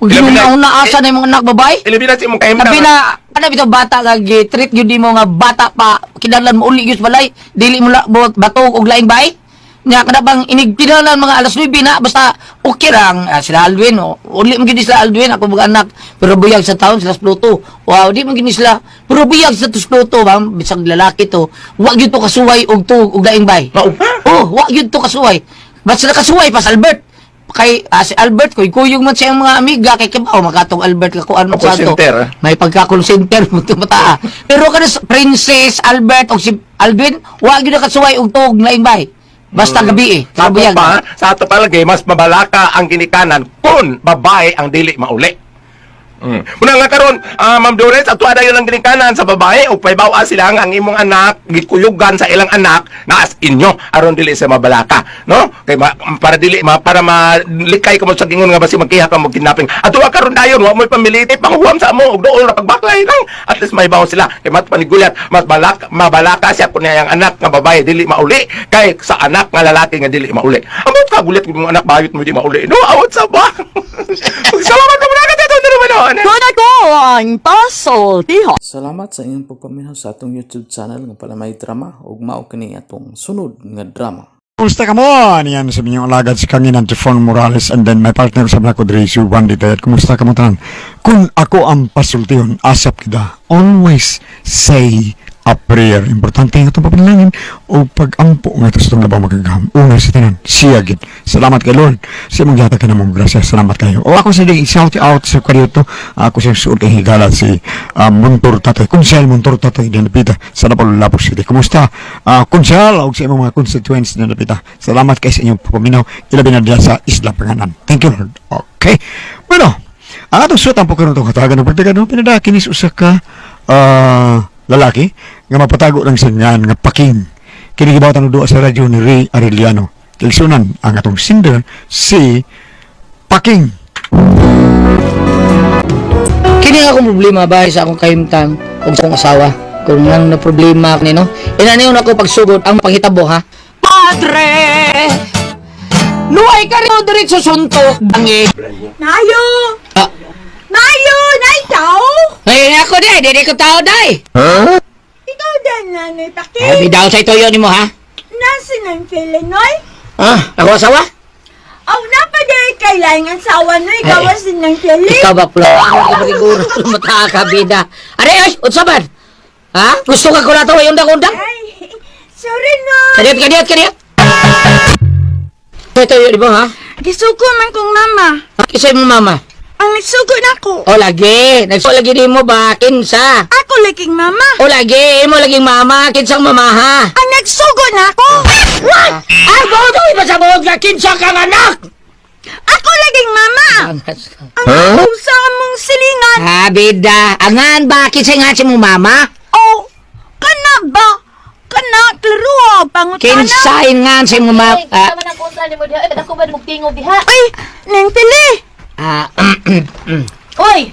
Ug di
Ilabi
mo na asa na imong anak babae.
Ilabi na sa imong kahimtang.
Labi na ana bitaw bata nga gi-treat gyud nimo nga bata pa kinahanglan mo uli gyud sa balay, dili mo la batog og laing bay. Nya kada bang inig kinahanglan mga alas 9 na basta okay lang sila Alwin oh. Uli mo gyud ni sila Alwin ako mga anak pero buyag sa taon sila sa Pluto. Wow, di mo gyud ni sila pero buyag sa tus Pluto ma'am bisag lalaki to. Wa gyud to kasuway og tuog og laing bay.
Mao ba?
Oh, wa gyud to kasuway. Basta nakasuway pa sa Albert. Kay si Albert koy kuyog man siyang mga amiga kay kibaw makatong Albert ka kuan man
Call
sa ato.
center, ah.
May pagka-call center mo to bata. Pero kada Princess Albert o si Alvin, wa gyud nakasuway og tuog laing bay. Basta gabi eh.
Sa ato
Kabuyag.
pa, sa ato palagay, mas mabalaka ang ginikanan kung babae ang dili mauli. Muna nga karon, Ma'am Doris, ato dayon ang ginikanan sa babae ug pahibaw sila nga ang imong anak gikuyugan sa ilang anak naas inyo aron dili sa mabalaka, no? Kay para dili ma, para malikay ka mo sa gingon nga basi magkiha ka mo kidnapping. Ato karon dayon wa mo'y pamiliti panghuwam sa amo ug dool ra pagbaklay lang. At least may bawo sila. Kay mat panigulat, mas balak mabalaka siya kun iyang anak nga babae dili mauli kay sa anak nga lalaki nga dili mauli. Amot ka gulat kung imong anak bayot mo di mauli. No, awot sa ba? Salamat ka muna ka naman.
Kung ako ang pasultihon.
Salamat sa inyong pagpaminaw sa atong YouTube channel nga Palamay Drama ug mao kini atong sunod nga drama.
Kumusta ka mo? Niyan sa inyong alagad si Kanginan Jefon Morales and then my partner sa Black Odre, si Juan Ditayat. Kumusta ka mo tanan? Kung ako ang pasultihon, asap kita. Always say a prayer. Importante nga itong papanalangin o pag-ampo nga ito sa itong labang magagaham. Una sa tanan, siya gid. Salamat kay Lord. Siya mong gihatag ka na mong grasya. Salamat kayo. O ako sa ding shout out sa karito. Ako siyang suot kay higala si Montor Tatoy. Konsel Montor Tatoy din napita sa Lapu-Lapu City. Kumusta? Konsel og sa imong mga constituents din napita. Salamat kay sa inyong papaminaw. Ilabi na diya sa Isla Panganan. Thank you, Lord. Okay. Bueno, ang atong suot ang pagkaroon itong katagan ng pagdagan, no? Pinadaki ni usa ka lalaki nga mapatago lang sa ngan nga paking. Kini gibawatan og duwa sa radyo ni Ray Arellano. Kaigsunan ang atong singer si Paking.
Kini nga akong problema bahay sa akong kahimtang ug sa akong asawa. Kung nang na problema ni no. Ina niyo ako pagsugod ang panghitabo ha. Padre! Luay ka rin diretso suntok bangi.
Nayo!
Ah,
Nayo! Naitaw!
ngayon ako day, dili ko tao day.
Ikaw din, Nanay
Ay,
Paki.
bidaw sa ituyo nimo ha.
Nasa ng Filinoy?
Ah, ako asawa?
Aw, napaday kay laing ang sawa no, ikaw
Ay.
asin ng Fili.
Ikaw ba pula? Ako ba siguro mata ka bida. Are oy, unsa man? Ha? Gusto ka ko na to undang-undang?
Ay, sorry no.
Kadiyot, kadiyot, kadiyot. Ito yun, di ba ha?
Gisuko man kong mama.
Kisay mo mama.
Ang nagsugo na ko.
O lagi, nagsugo lagi di mo ba kinsa?
Ako laging mama.
O lagi, imo laging mama, kinsang mamaha.
Ang nagsugo na ako. What?
Ay, buod iba sa buod ka kinsa kang anak.
Ako laging mama.
Angas ka.
Ang huh? sa among silingan.
Ah, bida. Angan ba kinsa nga si mo mama?
Oh, kana ba? Kana, klaro, pangutana.
Kinsa nga si mo mama? Ah,
man ang kontra nimo diha. Ay, dako ba mong tingog diha?
Ay, nang pili.
ah,
Oy!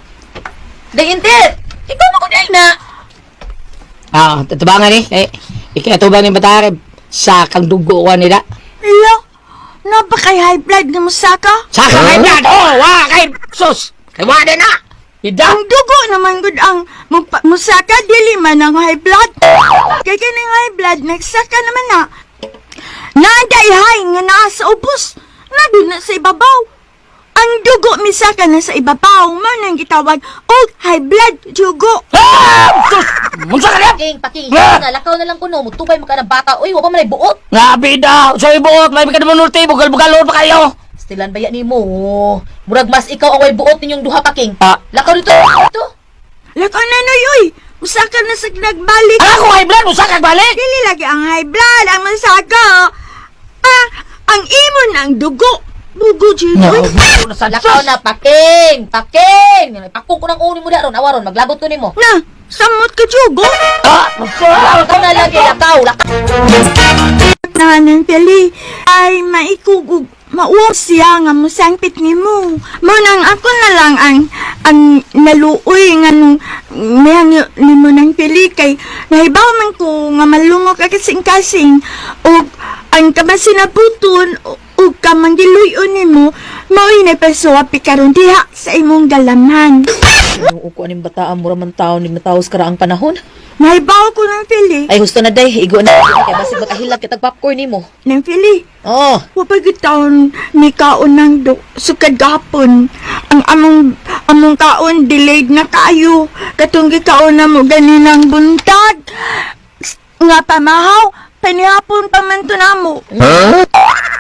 Daintit! Ikaw man ko dahil na.
Tatabangan eh. Eh, ikatubang ni bata sa kang dugo wa nila.
Lo, napakay high blood nga musaka.
Sa kang high blood. Oh, wa kay sus. Kay wa din na. Ida.
Ang dugo naman gud ang musaka dili man ang high blood. Kay kaning high blood nagsaka naman na. Naanday high nga naa sa ubos, nandun na sa ibabaw. Ang dugo misaka na sa ibabaw mo nang gitawag og high blood dugo.
Ah! Sus! Unsa ka na?
Paking, paking, na, lakaw na lang kuno, mutubay mo ka ng bata. Uy, wa pa man ay buot.
Nga bida, sa ibuot, may ka naman nulti, bugal-bugalon pa kayo.
Stilan baya nimo. Murag mas ikaw ang way buot ninyong duha paking.
Ah.
Lakaw dito, dito.
Lakaw na noy uy. Musaka na sa nagbalik.
Alam ko high blood, usa kag balik.
Dili lagi ang high blood ang masaka. Ah, ang imo na ang dugo. Bugo jud. Uy.
Lakaw na paking, paking. Pakong ko ng uni mo daron, awaron maglagot ko nimo.
Na, samot ka jugo.
Ah!
Lakaw na lagi, lakaw, lakaw.
Nahanan pili ay maikugug mauwag siya nga musangpit nimo. Mo nang ako na lang ang naluoy nga nung mihangyo nimo nang pili kay nahibaw man ko nga malungok ka kasing-kasing ug ang kamasinabuton ug kamangiluyon nimo mao'y napasuwapi karon diha sa imong galamhan.
Ginoo ko aning bataan, mura man taon ning nataos kara ang panahon.
Nahibaw ko ng pili,
Ay husto na day, igo na kay basig makahilak kitag popcorn nimo.
ng pili.
Oh,
Wapay taon ni kaon ng do, sukad gapon. Ang among kaon delayed na kayo. Katong gikaon na mo ganinang buntag. Nga pamahaw, panihapon pa man to namo.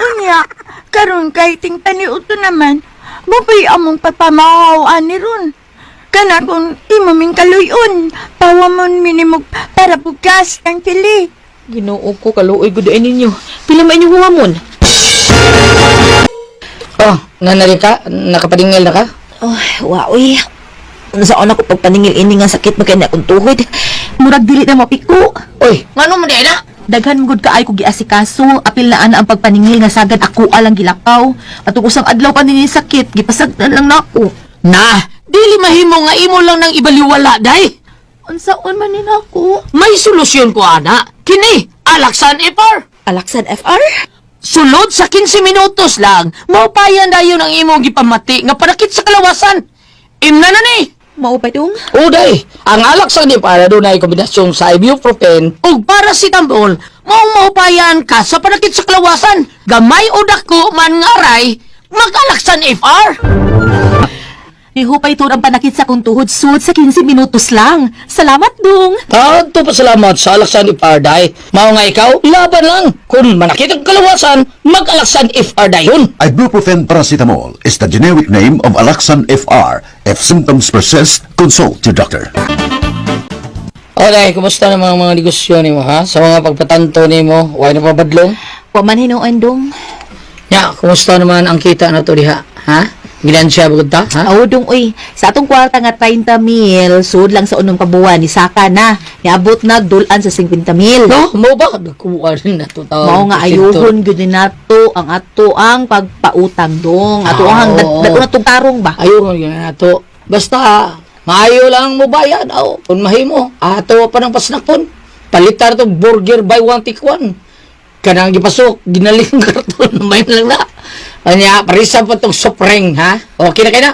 Unya, karon kay ting paniuto naman, mapay among pagpamahaw ani ron. Kana kung imo ming kaluyon, pawamon minimog para bugas ang pili.
Ginoo ko kaluoy gud ay ninyo. Pila man inyong huwamon?
Oh, nanari ka? Nakapadingil na ka?
Oh, waoy. Unsaon ako pagpaningil ini nga sakit man kay na akong tuhod. Murag dili na mapiko.
Uy, ngano man di na?
Daghan gud kaay ko giasikaso, apil na ana ang pagpaningil nga sagad ako alang gilakaw. Atong usang adlaw pa nini sakit, gipasagdan lang nako.
Na, dili mahimo nga imo lang nang ibaliwala, day.
Unsaon man ni nako?
May solusyon ko, ana. Kini, Alaksan Ipar.
Alaksan FR?
Sulod sa 15 minutos lang, maupayan dayon ang imong gipamati nga panakit sa kalawasan. Imna na ni!
Mao pa dong?
O day, ang alak sa para dunay kombinasyon sa ibuprofen ug paracetamol, mao maupayan ka sa panakit sa kalawasan. Gamay o dako man nga aray, mag-alaksan FR.
Nihupay tuod ang panakit sa akong tuhod sud sa 15 minutos lang. Salamat dong.
Tanto pasalamat sa alaksan FR day. Mao nga ikaw, laban lang. Kung manakit ang kalawasan, mag-alaksan FR dayon.
Ibuprofen paracetamol is the generic name of Alaxan FR. If symptoms persist, consult your doctor.
O day, kumusta naman ang mga negosyo nimo ha? Sa mga pagpatanto nimo, way na pabadlong?
Wa man hinuon dong.
Ya, kumusta naman ang kita na to diha? Ha? Ginansya ba ta? Ha?
Aw dong uy, sa atong kwarta nga 30 mil, sud lang sa unong kabuwan ni saka na. Niabot na dulan sa 50 mil.
No, mo ba? Nagkuha rin na to tao.
Mao nga ayuhon gyud ni nato ang ato ang pagpautang dong. Ato
Ah,
ang
oo.
dato na tong tarong ba.
Ayuhon yun na to. Basta, maayo lang mo bayad. Aw, kung mahimo, ato pa ng pasnakon. Palitar to burger buy one take one. Kanang gipasok, ginaling karton, may na lang na. Anya, parisa pa tong sopreng, ha? Okay na kayo na?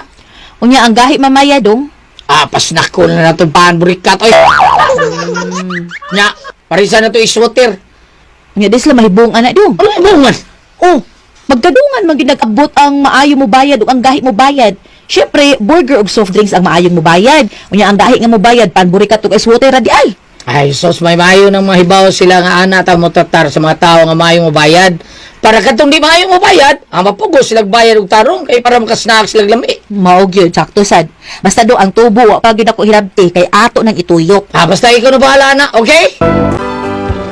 Unya ang gahi mamaya dong.
Ah, pasnakon na natong paan burikat. Oy! Nya, parisa na to iswater.
Unya di sila mahibong ana dong.
Ano ibungan?
Oh, magkadungan man gyud nag-abot ang maayo mo bayad ug ang gahi mo bayad. Syempre, burger ug soft drinks ang maayong mo bayad. Unya ang gahi nga mo bayad panburikat ug ice water ra di ay.
Ay, sos, may maayo ng mahibaw sila nga ana ta mo tratar sa mga tao nga maayo mobayad. Para katong di maayo mobayad, ang mapugos sila bayad og tarong kay para makasnaak sila lami.
Mao gyud sakto sad. Basta do ang tubo wa pa gyud ako hilabti kay ato nang ituyok.
Ah, basta ikaw na bahala na, okay?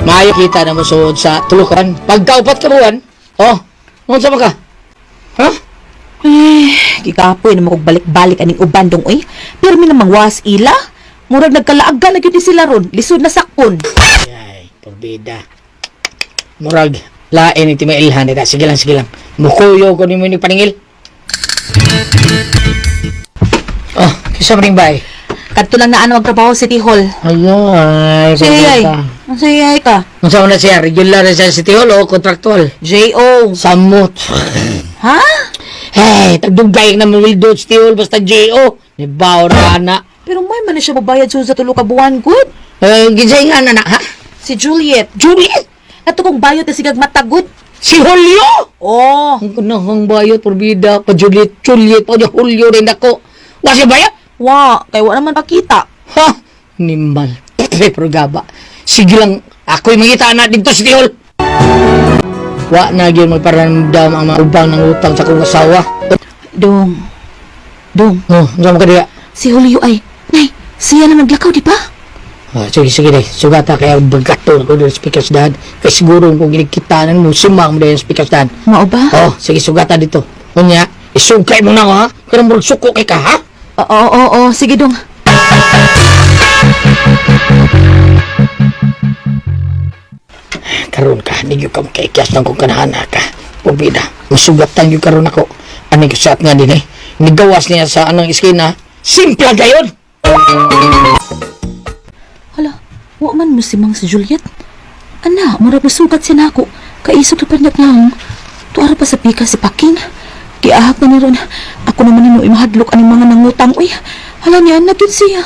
Maayo kita na mo suod sa tulukan. Pagkaupat ka buwan, oh, unsa man ka? Ha?
Eh, gikapoy na mo kog balik-balik aning uban dong oy. Pero mi namang was ila. Murag nagkalaagan na gyud ni sila ron. Lisod na sakpon.
Ay, porbida. Murag, lain iti mailhan dita. Sige lang, sige lang. Mukuyo ko nimo ni paningil. Oh, kisa man ring bay.
Kadto lang na ano ang trabaho sa City Hall.
Ayay,
Sayay. Sayay ka.
Unsa man na siya? Regular na siya sa City Hall o contractual?
J.O.
Samot.
Ha?
Hey, tagdugay na mo wildo City Hall basta J.O. Ni Bao na ana.
Pero may man na siya mabayad sa tulo ka buwan good.
Eh, ginsay nga na na, ha?
Si Juliet.
Juliet!
Ato kong bayot na sigag matagod.
Si Julio!
Oh.
Ang kanahang bayot, porbida, pa Juliet, Juliet, pa Julio rin ako. Wa siya bayot?
Wa, kay wa naman pakita.
Ha? Nimbal. Pero gaba. Sige lang, ako'y mangita na dito sa Tihol. Wa na gyud magparamdam ang mga ubang ng utang sa akong asawa.
Dong. Dong.
Oh, unsa man ka diha?
Si Julio ay, nay, siya na naglakaw, di ba?
Ah, sige, sige day. Sugata kaya bagato na ko dito sa speakers dad. Kay siguro kung ginikitanan mo, simang mo dahil sa speakers dad.
Mao ba?
Oh, sige, sugata dito. Unya, isugkay mo na ako, ha? Kaya murag suko kay ka, ha?
Oo, oo, oo, sige dong.
Karon ka, di gyud ka makaikyas ng kung kanahana ka. Pubida, masugatan gyud karon ako. Ani ko nga din eh. Nigawas niya sa anong iskina. Simpla gayon!
Hala, wa man mo si Mang si Juliet. Ana, murag nasugat siya nako. Kaisog na pa niya. Tuara pa sa pika si Paking. Giahak na ni ron. Ako naman nino imahadlok aning mga nangutang. Uy, hala niya, na gyud siya.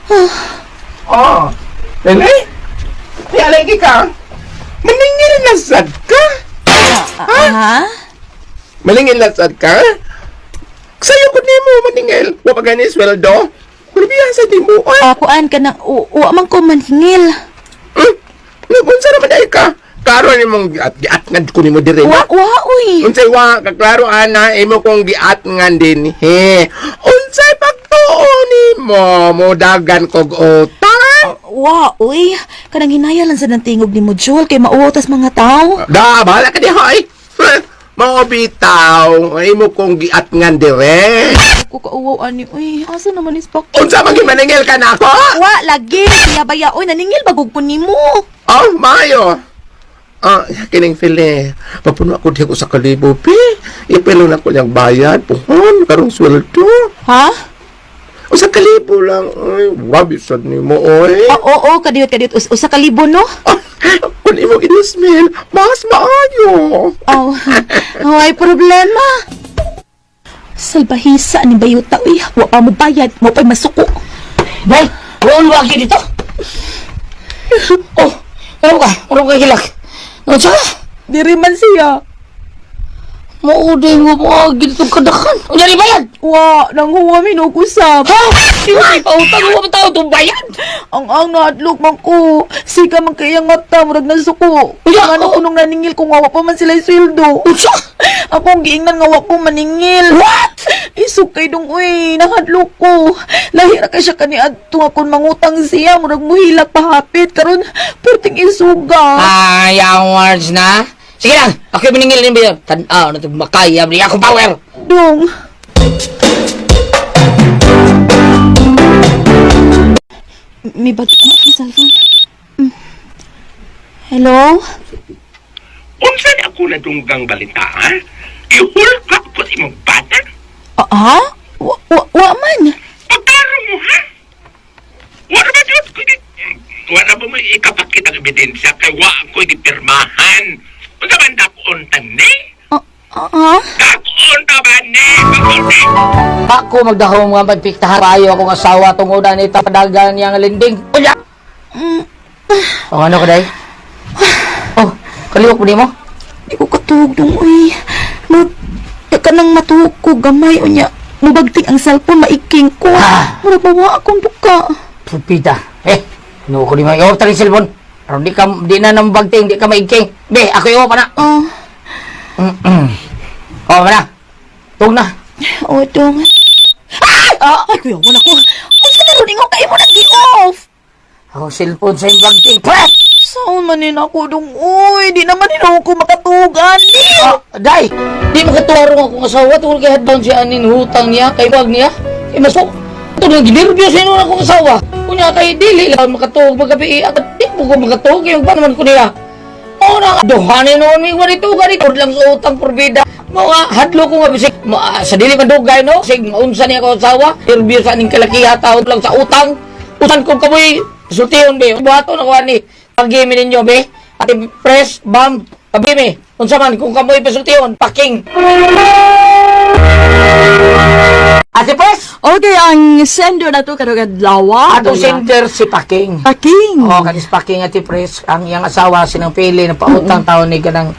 Ah,
Oh, Lele? Di alagi ka? Maningil na sad ka?
ha?
Maningil na sad ka? Sayo ko nimo maningil. Wa pa gani sweldo. Kulbiya sa di mo. Ay,
Kuan ka na, wa man ko manhingil.
Nagunsa naman ay ka? Klaro nimong giatngad ko nimo dire
Wa,
na.
wa, uy.
Unsay wa ka klaro ana imo kong giatngan din he. Unsay pagtuo nimo mo dagan kog utang?
Wa, uy. Kanang hinaya lang sa nang tingog ni mo, Jol, kay mauwaw tas mga tao.
Da bahala ka diha ay. Mao bitaw imo kong giatngan dire.
Ako kauwaw ani, uy. Asa naman is Paking?
Unsa man gyud maningil ka nako?
Wa, lagi. Siya baya, uy. Naningil bagog ko nimo.
Oh, maayo. Ah, kining fili. Papuno ako diha ko sa kalibo, pi. Ipilo na ko niyang bayad, puhon, karong sweldo.
Ha?
O sa kalibo lang, ay, grabe sad nimo, oy.
Oo, oo, kadiyot, kadiyot. Usa ka libo, no?
Ah, kung imo inismil, mas maayo.
Oh, oh, ay problema. Salbahisa ni Bayuta, uy. Wa pa mo bayad, mo pa'y masuko.
Day, roon ba dito? Oh, ano ka? Ano ka hilak? Ano siya?
Diri man siya.
Mauday mo mo dito kadakan. Ano ni bayad?
Wa, nanghuwa mi no kusab.
Ha? Di ba pautang mo tao itong bayad?
Ang naadlok man ko. Sika man kay ang mata, murag nasuko.
Uy,
Ang ano
ako.
kunong naningil kung wa pa man sila sweldo.
Unsa?
Ako ang giingnan nga wa ko maningil.
What?
Isukay dong uy, nahadlok ko. Lahi ra kay siya kaniadto nga kun mangutang siya, murag muhilak pahapit karon perting isuga.
Ay, ang words na. Sige lang, ako yung maningil din ba yun? Tanaw na ito, makaya, bigyan ako power.
Dong. May bag na akong cellphone. Hello?
Unsa na ako nadunggang balita, ha? Ihulka ko sa imong bata?
Ah, ha? Wa man.
Pagkaro mo, ha? Wala ba yun? Wala ba mo ikapakita ang ebidensya kay wa ako'y gipirmahan? Unsa man dakon tan ni?
Ah, ah?
Dakon ta ba ni? Pagsulti!
Ako magdahom nga pagpiktahan. Payo akong asawa tungod na ita padagan niya nga linding. Uya! O ano ka, day? Oh, kaliwak mo di mo?
Di ko katuog dong, uy. Mag, ka nang matuog ko, gamay, unya. Mubagting ang cellphone, maiking ko.
Ah.
Murag mawa akong buka.
Pupita. Eh, ano ko di mo? I-off tali cellphone. Aron di ka, di na nang bagting, di ka maigking. Be, ako i-off na.
Ah,
Oh, na. Tug na.
oh, dong. Ay! Ah! Ay, kuya, wala ko. Unsa na ron ingon kayo mo nag-off?
Ako cellphone sa imong bagting. Pwet!
Saan man din ako dong, uy. Di naman din ako makatuog, ani.
Ah, day! Di makatuwarong akong asawa tungkol kay headbound siya anin hutang niya, kay wag niya. Eh, masok. Ito nang ginervyos siya nun akong asawa. Kunya kay dili lang makatuog magabi. At di mo ko makatuog. Yung ba naman ko niya? Oo na, duhanin noon mi ganito ganito lang sa utang porbida. Mga hadlo ko nga bisig ma, sa dili man dugay no. Sig maunsa niya ako asawa. Nervyos sa aning kalakiha tawag lang sa utang. Utang ko kamoy sultihon be. Buhaton ako ani. Pag-game ninyo be. Ate press bam pag-game. Unsa man kung kamoy pasultihon paking. Ate press.
Okay, ang sender na to karong adlaw.
Atong sender si Paking.
Paking.
Oo, kanis Paking Ate Pres, ang iyang asawa sinang pili ng pautang taon ni kanang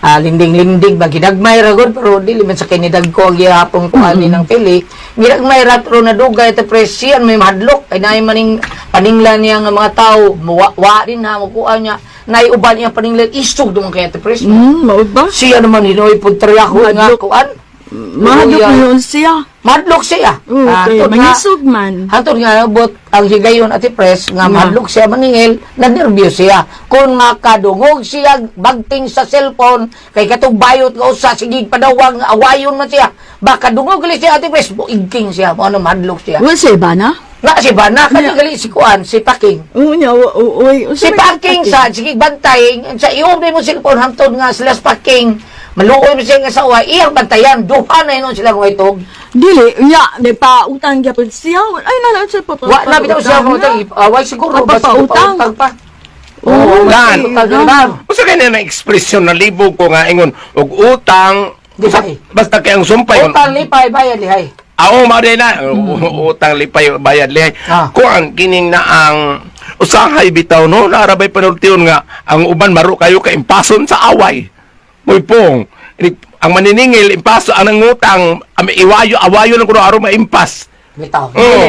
Linding-linding ba ginagmay ra gud, pero dili man sa kinidag ko ang gihapon ko ani ng tele. Ginagmay ra, pero nadugay te presiyan may mahadlok kay naay maning paninglan niya nga mga tao muwa wa din ha mukuha niya nay uban iyang paninglan isog duman kay te pres.
Mao ba?
Siya naman hinoy pud triyako nga
Mahadlok.
kuan.
Mahadlok
Luya.
na yun siya.
Madlok siya.
Oo, kay
Hantod nga-
mangisog man.
Hantod nga nabot ang higayon ati pres nga mahadlok siya maningil, nanerbyos siya. Kung makadungog siya bagting sa cellphone kay katong bayot nga usa sige padawang awayon man siya. Baka dungog gali siya ati pres, buigking siya, mo ano mahadlok siya.
Wa siya ba na?
Nga si Bana kani gali si kuan si Paking.
Oo niya, uy.
Si Paking sa sige bantay sa iyong mo cellphone hantod nga sila sa Paking. Maluoy mo siya nga sa uwa, iyang bantayan, duha na yun sila ng itog.
Dili, nya, nagpautang gyapon siya. Ay, na lang siya pa.
Wa na bitaw siya mo away siguro
Ah,
ba sige,
papautang.
pautang pa.
Oo,
Dan.
Utang ba?
Usa kay na ekspresyon na libog ko nga ingon og utang
Lihay.
basta kay ang sumpay
Utang lipay bayad lihay.
Ao mao din na utang lipay bayad lihay. Kuan kining na ang usahay bitaw no naarabay panultion nga ang uban maro kayo kay impason sa away. Moy pong ang maniningil impaso ang nangutang iwayo awayo lang kuno aron maimpas.
Bitaw.
Oo.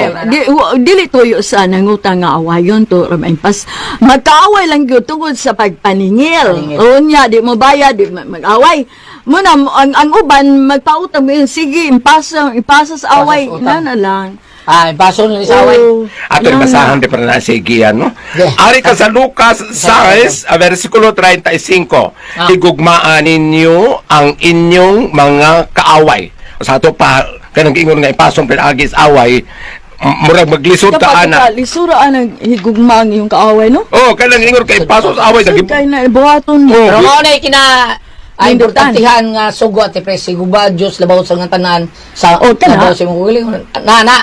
Dili tuyo sa nangutang nga awayon to ramay pas magkaaway lang gyud tungod sa pagpaningil.
Paningil.
Oo niya, di mo bayad, di mag-away. Muna ang uban magpautang mo yun, sige, impasa, impasa sa away,
Impasa sa utang.
na na lang.
Ah, impason na ni sa away.
Oo.
Ato
Na,
basahan
na.
di para na sige yan, no?
Yeah.
Ari ka sa Lucas 6, versikulo 35. Higugmaan ninyo ang inyong mga kaaway. Sa ato pa, kanang ingon nga ipasong pinaagi sa away, murag maglisod ka
Kapag
ana.
ka, lisura ang higugma ang iyong kaaway, no?
Oh, kanang ingon kay ipasong sa away
So,
dagi.
kay na buhaton mo.
Oh,
Pero mao na kina ay
Nindutan.
importantihan nga sugo ati pres siguba Dios labaw sa nga tanan sa
Oh, kana.
labaw sa imong kaugalingon. Na na.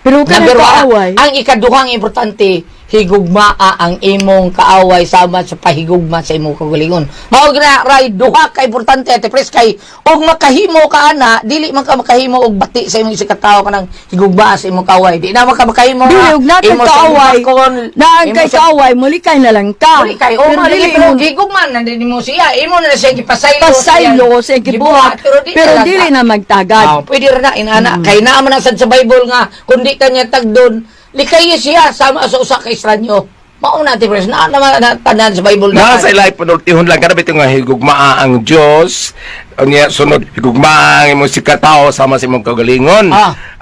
Pero kanang
Number one,
kaaway.
ang ikaduhang importante, higugmaa ang imong kaaway sama sa pahigugma sa imong kaugalingon. Mao gina ray duha ka importante ate pres kay og makahimo ka ana, dili man ka makahimo og bati sa imong isang katao kanang higugmaa sa imong kaaway. Di na man ka makahimo
Dili
nga
og natay
imo sa
kaaway.
imong
Na ang
imo
kay
sa-
kaaway, mulikay na lang ka.
Muli kay o
Pero
mali
dili
pero
mo
gigugma na din mo siya. Imo na siya gipasaylo.
pasaylo sa gibuhat, pero
talaga.
dili na magtagad.
Ah, pwede rin na inana. Kay naa man ang sad sa Bible nga kundi kanya tagdon likay siya sama sa usa ka estranyo. Mao na ti pres na naman na tanan sa Bible
Na sa ilay panultihon lang kada bitaw nga higugmaa ang Dios. Unya sunod higugmaa ang imong sikatao sama sa imong kaugalingon.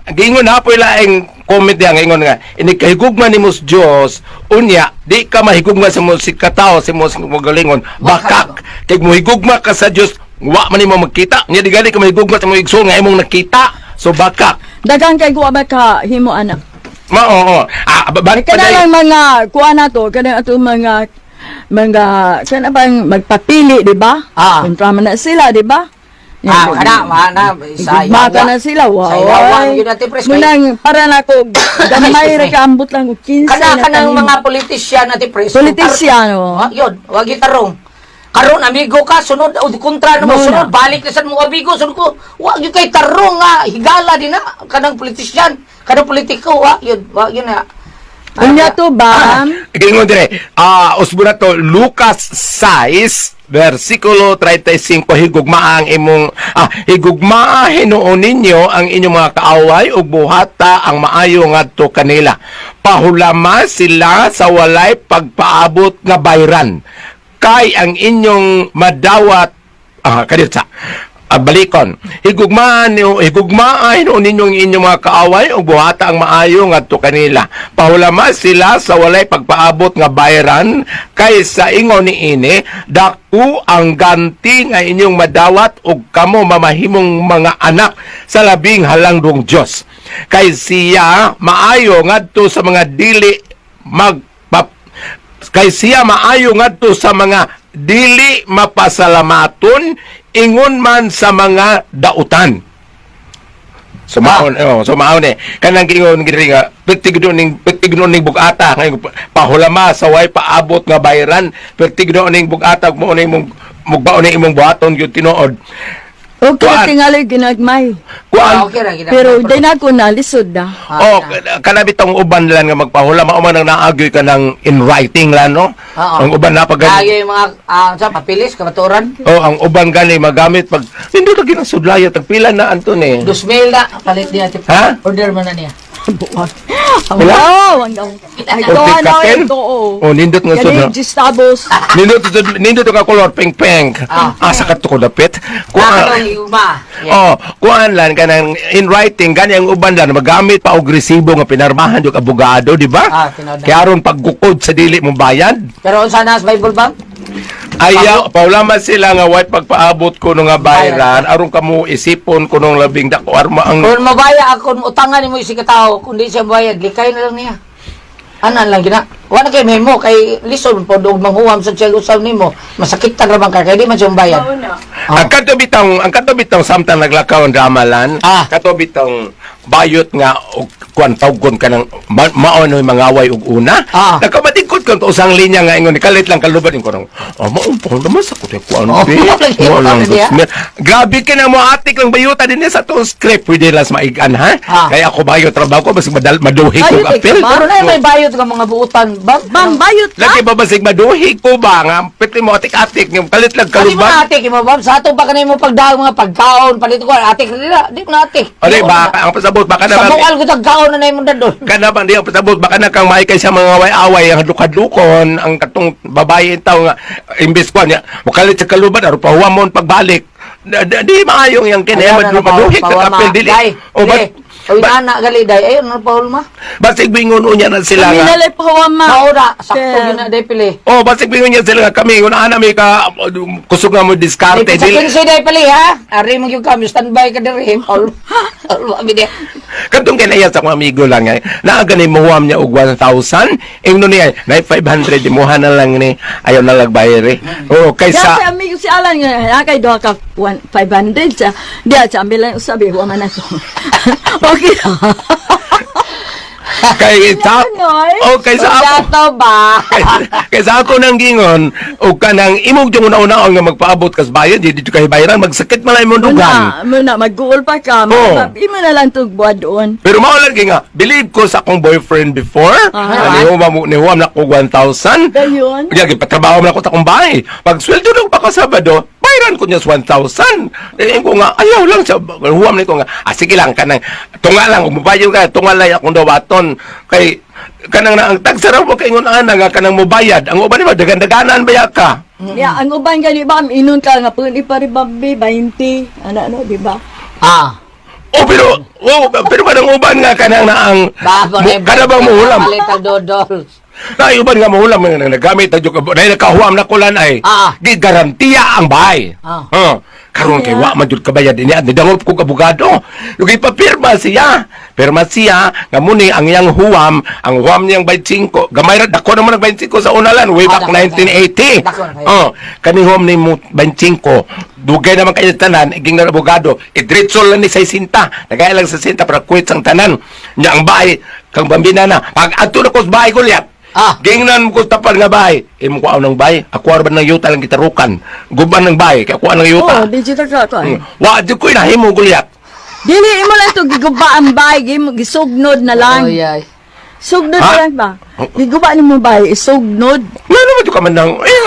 Giingon na po ilaing comment diya nga ingon nga ini kahigugma nimo sa Dios unya di ka mahigugma sa imong sikatao sa imong kaugalingon bakak kay mohigugma ka sa Dios wa man nimo magkita unya di gali ka mahigugma sa imong igsoon nga imong nakita, so bakak.
Daghang kay kuha ba ka himo anak.
Ma oo balik pa
Kana
dahil.
lang mga kuha na to, kana ato mga kana bang magpapili, di ba?
Ah.
Kontra man na sila, di ba?
Ah, kana ma na sa
Igugma ka na sila, wow.
Sa ilawa yun ate pres. Kay
Munang, para na ko, gamay ra ka ambot lang og 15
kana
na
kanang
tanim.
mga politisyan ate pres.
Politisyano.
Ah, yun, wag tarong. Karon amigo ka sunod o kontra namo
Mao na.
sunod balik na sad mo amigo sunod ko wa gyud kay tarong nga higala din na kanang politisyan kanang politiko wa yun wa yun na.
Unya to ba?
Gingon dire, usbo na to Lucas 6 versikulo 35, higugmaa ang imong higugmaa hinuon ninyo ang inyong mga kaaway ug buhata ang maayo ngadto kanila. Pahulama sila sa walay pagpaabot nga bayran. Kay ang inyong madawat kaditsa. Balikon. Higugmaan niyo, higugmaa hinuon ninyo ang inyong mga kaaway ug buhata ang maayo ngadto kanila. Pahulama sila sa walay pagpaabot nga bayran kay sa ingon niini dako ang ganti nga inyong madawat ug kamo mamahimong mga anak sa labing halangdong Dios. Kay siya maayo ngadto sa mga dili magpap kay siya maayo ngadto sa mga dili mapasalamaton ingon man sa mga dautan. So maon, oh, so maon eh. Kanang giingon gid nga perti gid ning perti gid ning bugata ngay pahulama sa way paabot nga bayran, perti gid ning bugata mo ning mong mugbaon ning imong buhaton gyud tinuod.
Okay,
Kuan.
tingali ginagmay.
Kuan.
Ah, okay ra gina.
Pero di na ko nalisod na.
Oh, kana bitong uban lang nga magpahula mao man ang naagyoy ka ng in writing lang, no?
Oo.
Ang uban na pag
Ay, yung mga sa papilis kamaturan.
Oh, ang uban gani magamit pag nindot lagi ng sudlaya tagpila na Anton eh.
2,000 na palit niya tipo.
Ha?
Order man na niya.
Buwag.
Wala?
Wow, ang gaw. Ay,
O,
to, ano,
tikaten?
ito, oh.
Oh, nindot nga sud.
Kani, gistabos.
Nindot nindot ka color pink pink. Asa ka to ko dapit?
Ah,
Kuan.
katong uma. Yeah.
Oh, kuan lang kanang in writing gani ang uban lang magamit pa og resibo nga pinarmahan yung abogado, di ba?
Ah, tinuod na.
Kaya aron paggukod sa dili mong bayad.
Pero unsa na sa Bible bang?
Ayaw, paulaman sila nga white pagpaabot ko nga bayran, aron kamo isipon ko nung labing dako arma ang
Kung mabaya ako, utangan nimo si katao, kung di siya bayad, likay na lang niya. Anan lang gina. Wala kay memo kay lison po og manghuam sa siya usab nimo. Masakit ta ra bang ka kay di man siya bayad.
Ang kato bitang samtang naglakaw ang dramalan, kato bitang bayot nga og kuan tawgon ka ng mao noy mangaway og una. Nakamatikod kan to usang linya nga ingon kalit lang kaluban ko nang oh, mao pa naman sa kutoy kuan
Oh,
be.
lagi,
Mao lang
lagi, ah.
dosmil. Grabe ka na mo atik lang bayuta din sa tong script pwede lang sa maigan ha. Kaya ako bayot trabaho ko basig madal maduhi ko
Bayot, eh,
apil.
Pero na may bayot nga mga buutan. Bang,
Bang, bayot ka?
Lagi ba basig maduhi ko ba nga piti mo atik-atik nga kalit lang
Kali mo
kaluban.
na atik mo bam sa ato pa kanimo pagdaog mga pagkaon palit ko atik nila di mo na atik.
Ore baka ang pasabot baka
Sa
naman
bukal ko tagkaon na nimo dadon.
Kana ba di ang pasabot baka na kang maikay sa mga away-away ang hadlok-hadlokon ang katong babae taw nga imbes ko niya mukalit sa kaluban aron pahuwamon pagbalik. Di maayong yang kini maduhi ka kapil dili. O
O
ba
Oy nana gali day ayon na paulma.
Basig bingon unya na sila
Kami
nga.
nalay pahawama.
Maura sakto
Sir.
gyud na day pili.
Oh, basig bingon niya sila nga kami una ana mi ka kusog nga mo diskarte
Sa
dili.
15 day pili ha. Ari mo gyud kami standby ka diri. Paul. Paul abi dia.
Katong kinaya sa akong amigo lang eh. Naa gani muhuam niya og 1,000. Ingno niya, nay 500 imuha na lang ni ayaw na lang bayar eh. Oo,
Kaya
kaysa
si amigo si Alan nga, kay duha ka 500 sa diya sa ambi lang usabi wa man ako. Okay.
Kay sa
Ano, eh?
oh kay sa ako
Dato ba?
kay sa ako nang gingon og kanang imong yung una-una nga magpaabot kas bayad di dito kay bayaran magsakit man lang imong dugan.
Muna, muna mag-goal pa ka.
Oo.
Imo na lang tug buwan doon.
Pero mao lang kay nga believe ko sa akong boyfriend before, nihuwam nihuwam na ko 1,000.
Dayon.
Kaya gipatrabaho man ako sa akong bahay. Pag sweldo na ko pa ka Sabado, bayaran ko niya sa 1,000. Eh, ko nga, ayaw lang sa huwam ni ko nga. Ah, sige lang, kanang, tunga lang, umubayo ka, tunga lang akong dawaton. Kay, kanang na, ang tagsaraw mo kay ngun ana nga, kanang mubayad. Ang uban ba, dagan-daganan ba ka?
Ya, ang uban gani ba inon ka nga pud ipari babi 20. Ano ano, di ba?
Ah.
Oh, pero, oh, pero kanang uban nga, kanang na ang,
Ba,
mo, kana bang muhulam?
Palit ang dodol.
Na, uban nga muhulam, nga nagamit, na, na, nakahuam na kulan ay, gigarantiya ang bahay.
Ah.
Oh, karon kay wa man jud kabayad ini at nidangop kog abogado. Lugay pa pirma siya. Pirma siya nga muni ang iyang huwam, ang huwam niyang 25. Gamay ra dako naman ang 25 sa unalan way
Ah,
back
dako na
1980.
Dako na kayo.
Oh, kani huwam ni mo 25. Dugay naman kayo tanan, iging na abogado. Idritso lang ni 60. Nagaya lang 60 para quit ang tanan. Nya ang bahay kang bambina na. Pag adto na ko sa bahay ko liat.
Ah.
Gingnan ko tapal nga bahay. Imo ko ng bahay. Ako ba ng yuta lang gitarukan. Guban ng bahay kay ako ng yuta.
Oh, digital ka to. ay.
Wa di ko inahimo gulyat.
Dili imo lang to giguba ang bay, gisugnod na lang.
Oy ay.
Sugnod
Ha?
na lang ba? Giguba nimo bay, isugnod.
Nga naman to ka man nang eh.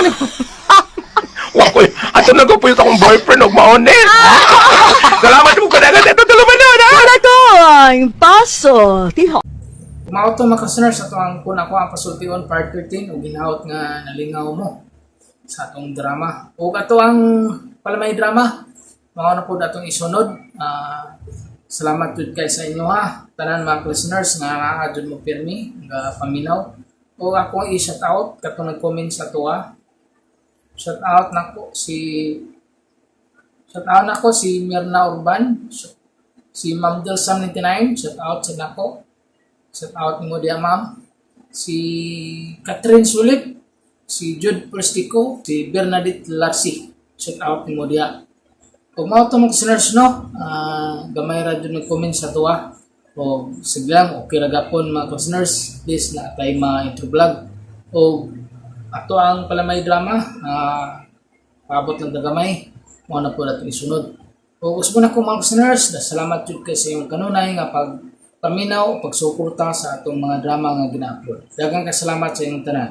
Wa ko ato na ko puyot akong boyfriend og maon eh. Salamat mo kadagan ito dalawa na na.
Wala ko ang paso. Tiho.
Mao to mga listeners ato ang kun ako ang pasultion part 13 ug ginaot nga nalingaw mo sa atong drama. Ug ato ang palamay drama mao na pud atong isunod. Ah, salamat jud kay sa inyo ha. Tanan mga listeners nga naa jud mo pirmi nga paminaw. O akong i-shout out katong nag-comment sa tuwa. Shout out nako si Shout out nako si Mirna Urban, si Ma'am Delsam 99, shout out sa nako. Shout out nimo diya ma'am. Si Catherine Sulip, si Jude Prestico, si Bernadette Larsi. Shout out nimo diya. Kung mao to mga listeners no, gamay ra jud nag-comment sa tuwa. O sige lang, okay ra gapon mga listeners, please na tay ma-intro vlog. O ato ang palamay drama, paabot lang ta gamay, mo na po natin isunod. O usbon ako, mga listeners, salamat jud kay sa iyong kanunay nga pag paminaw o pagsuporta sa atong mga drama nga gina-upload. Daghang kasalamat sa inyong tanan.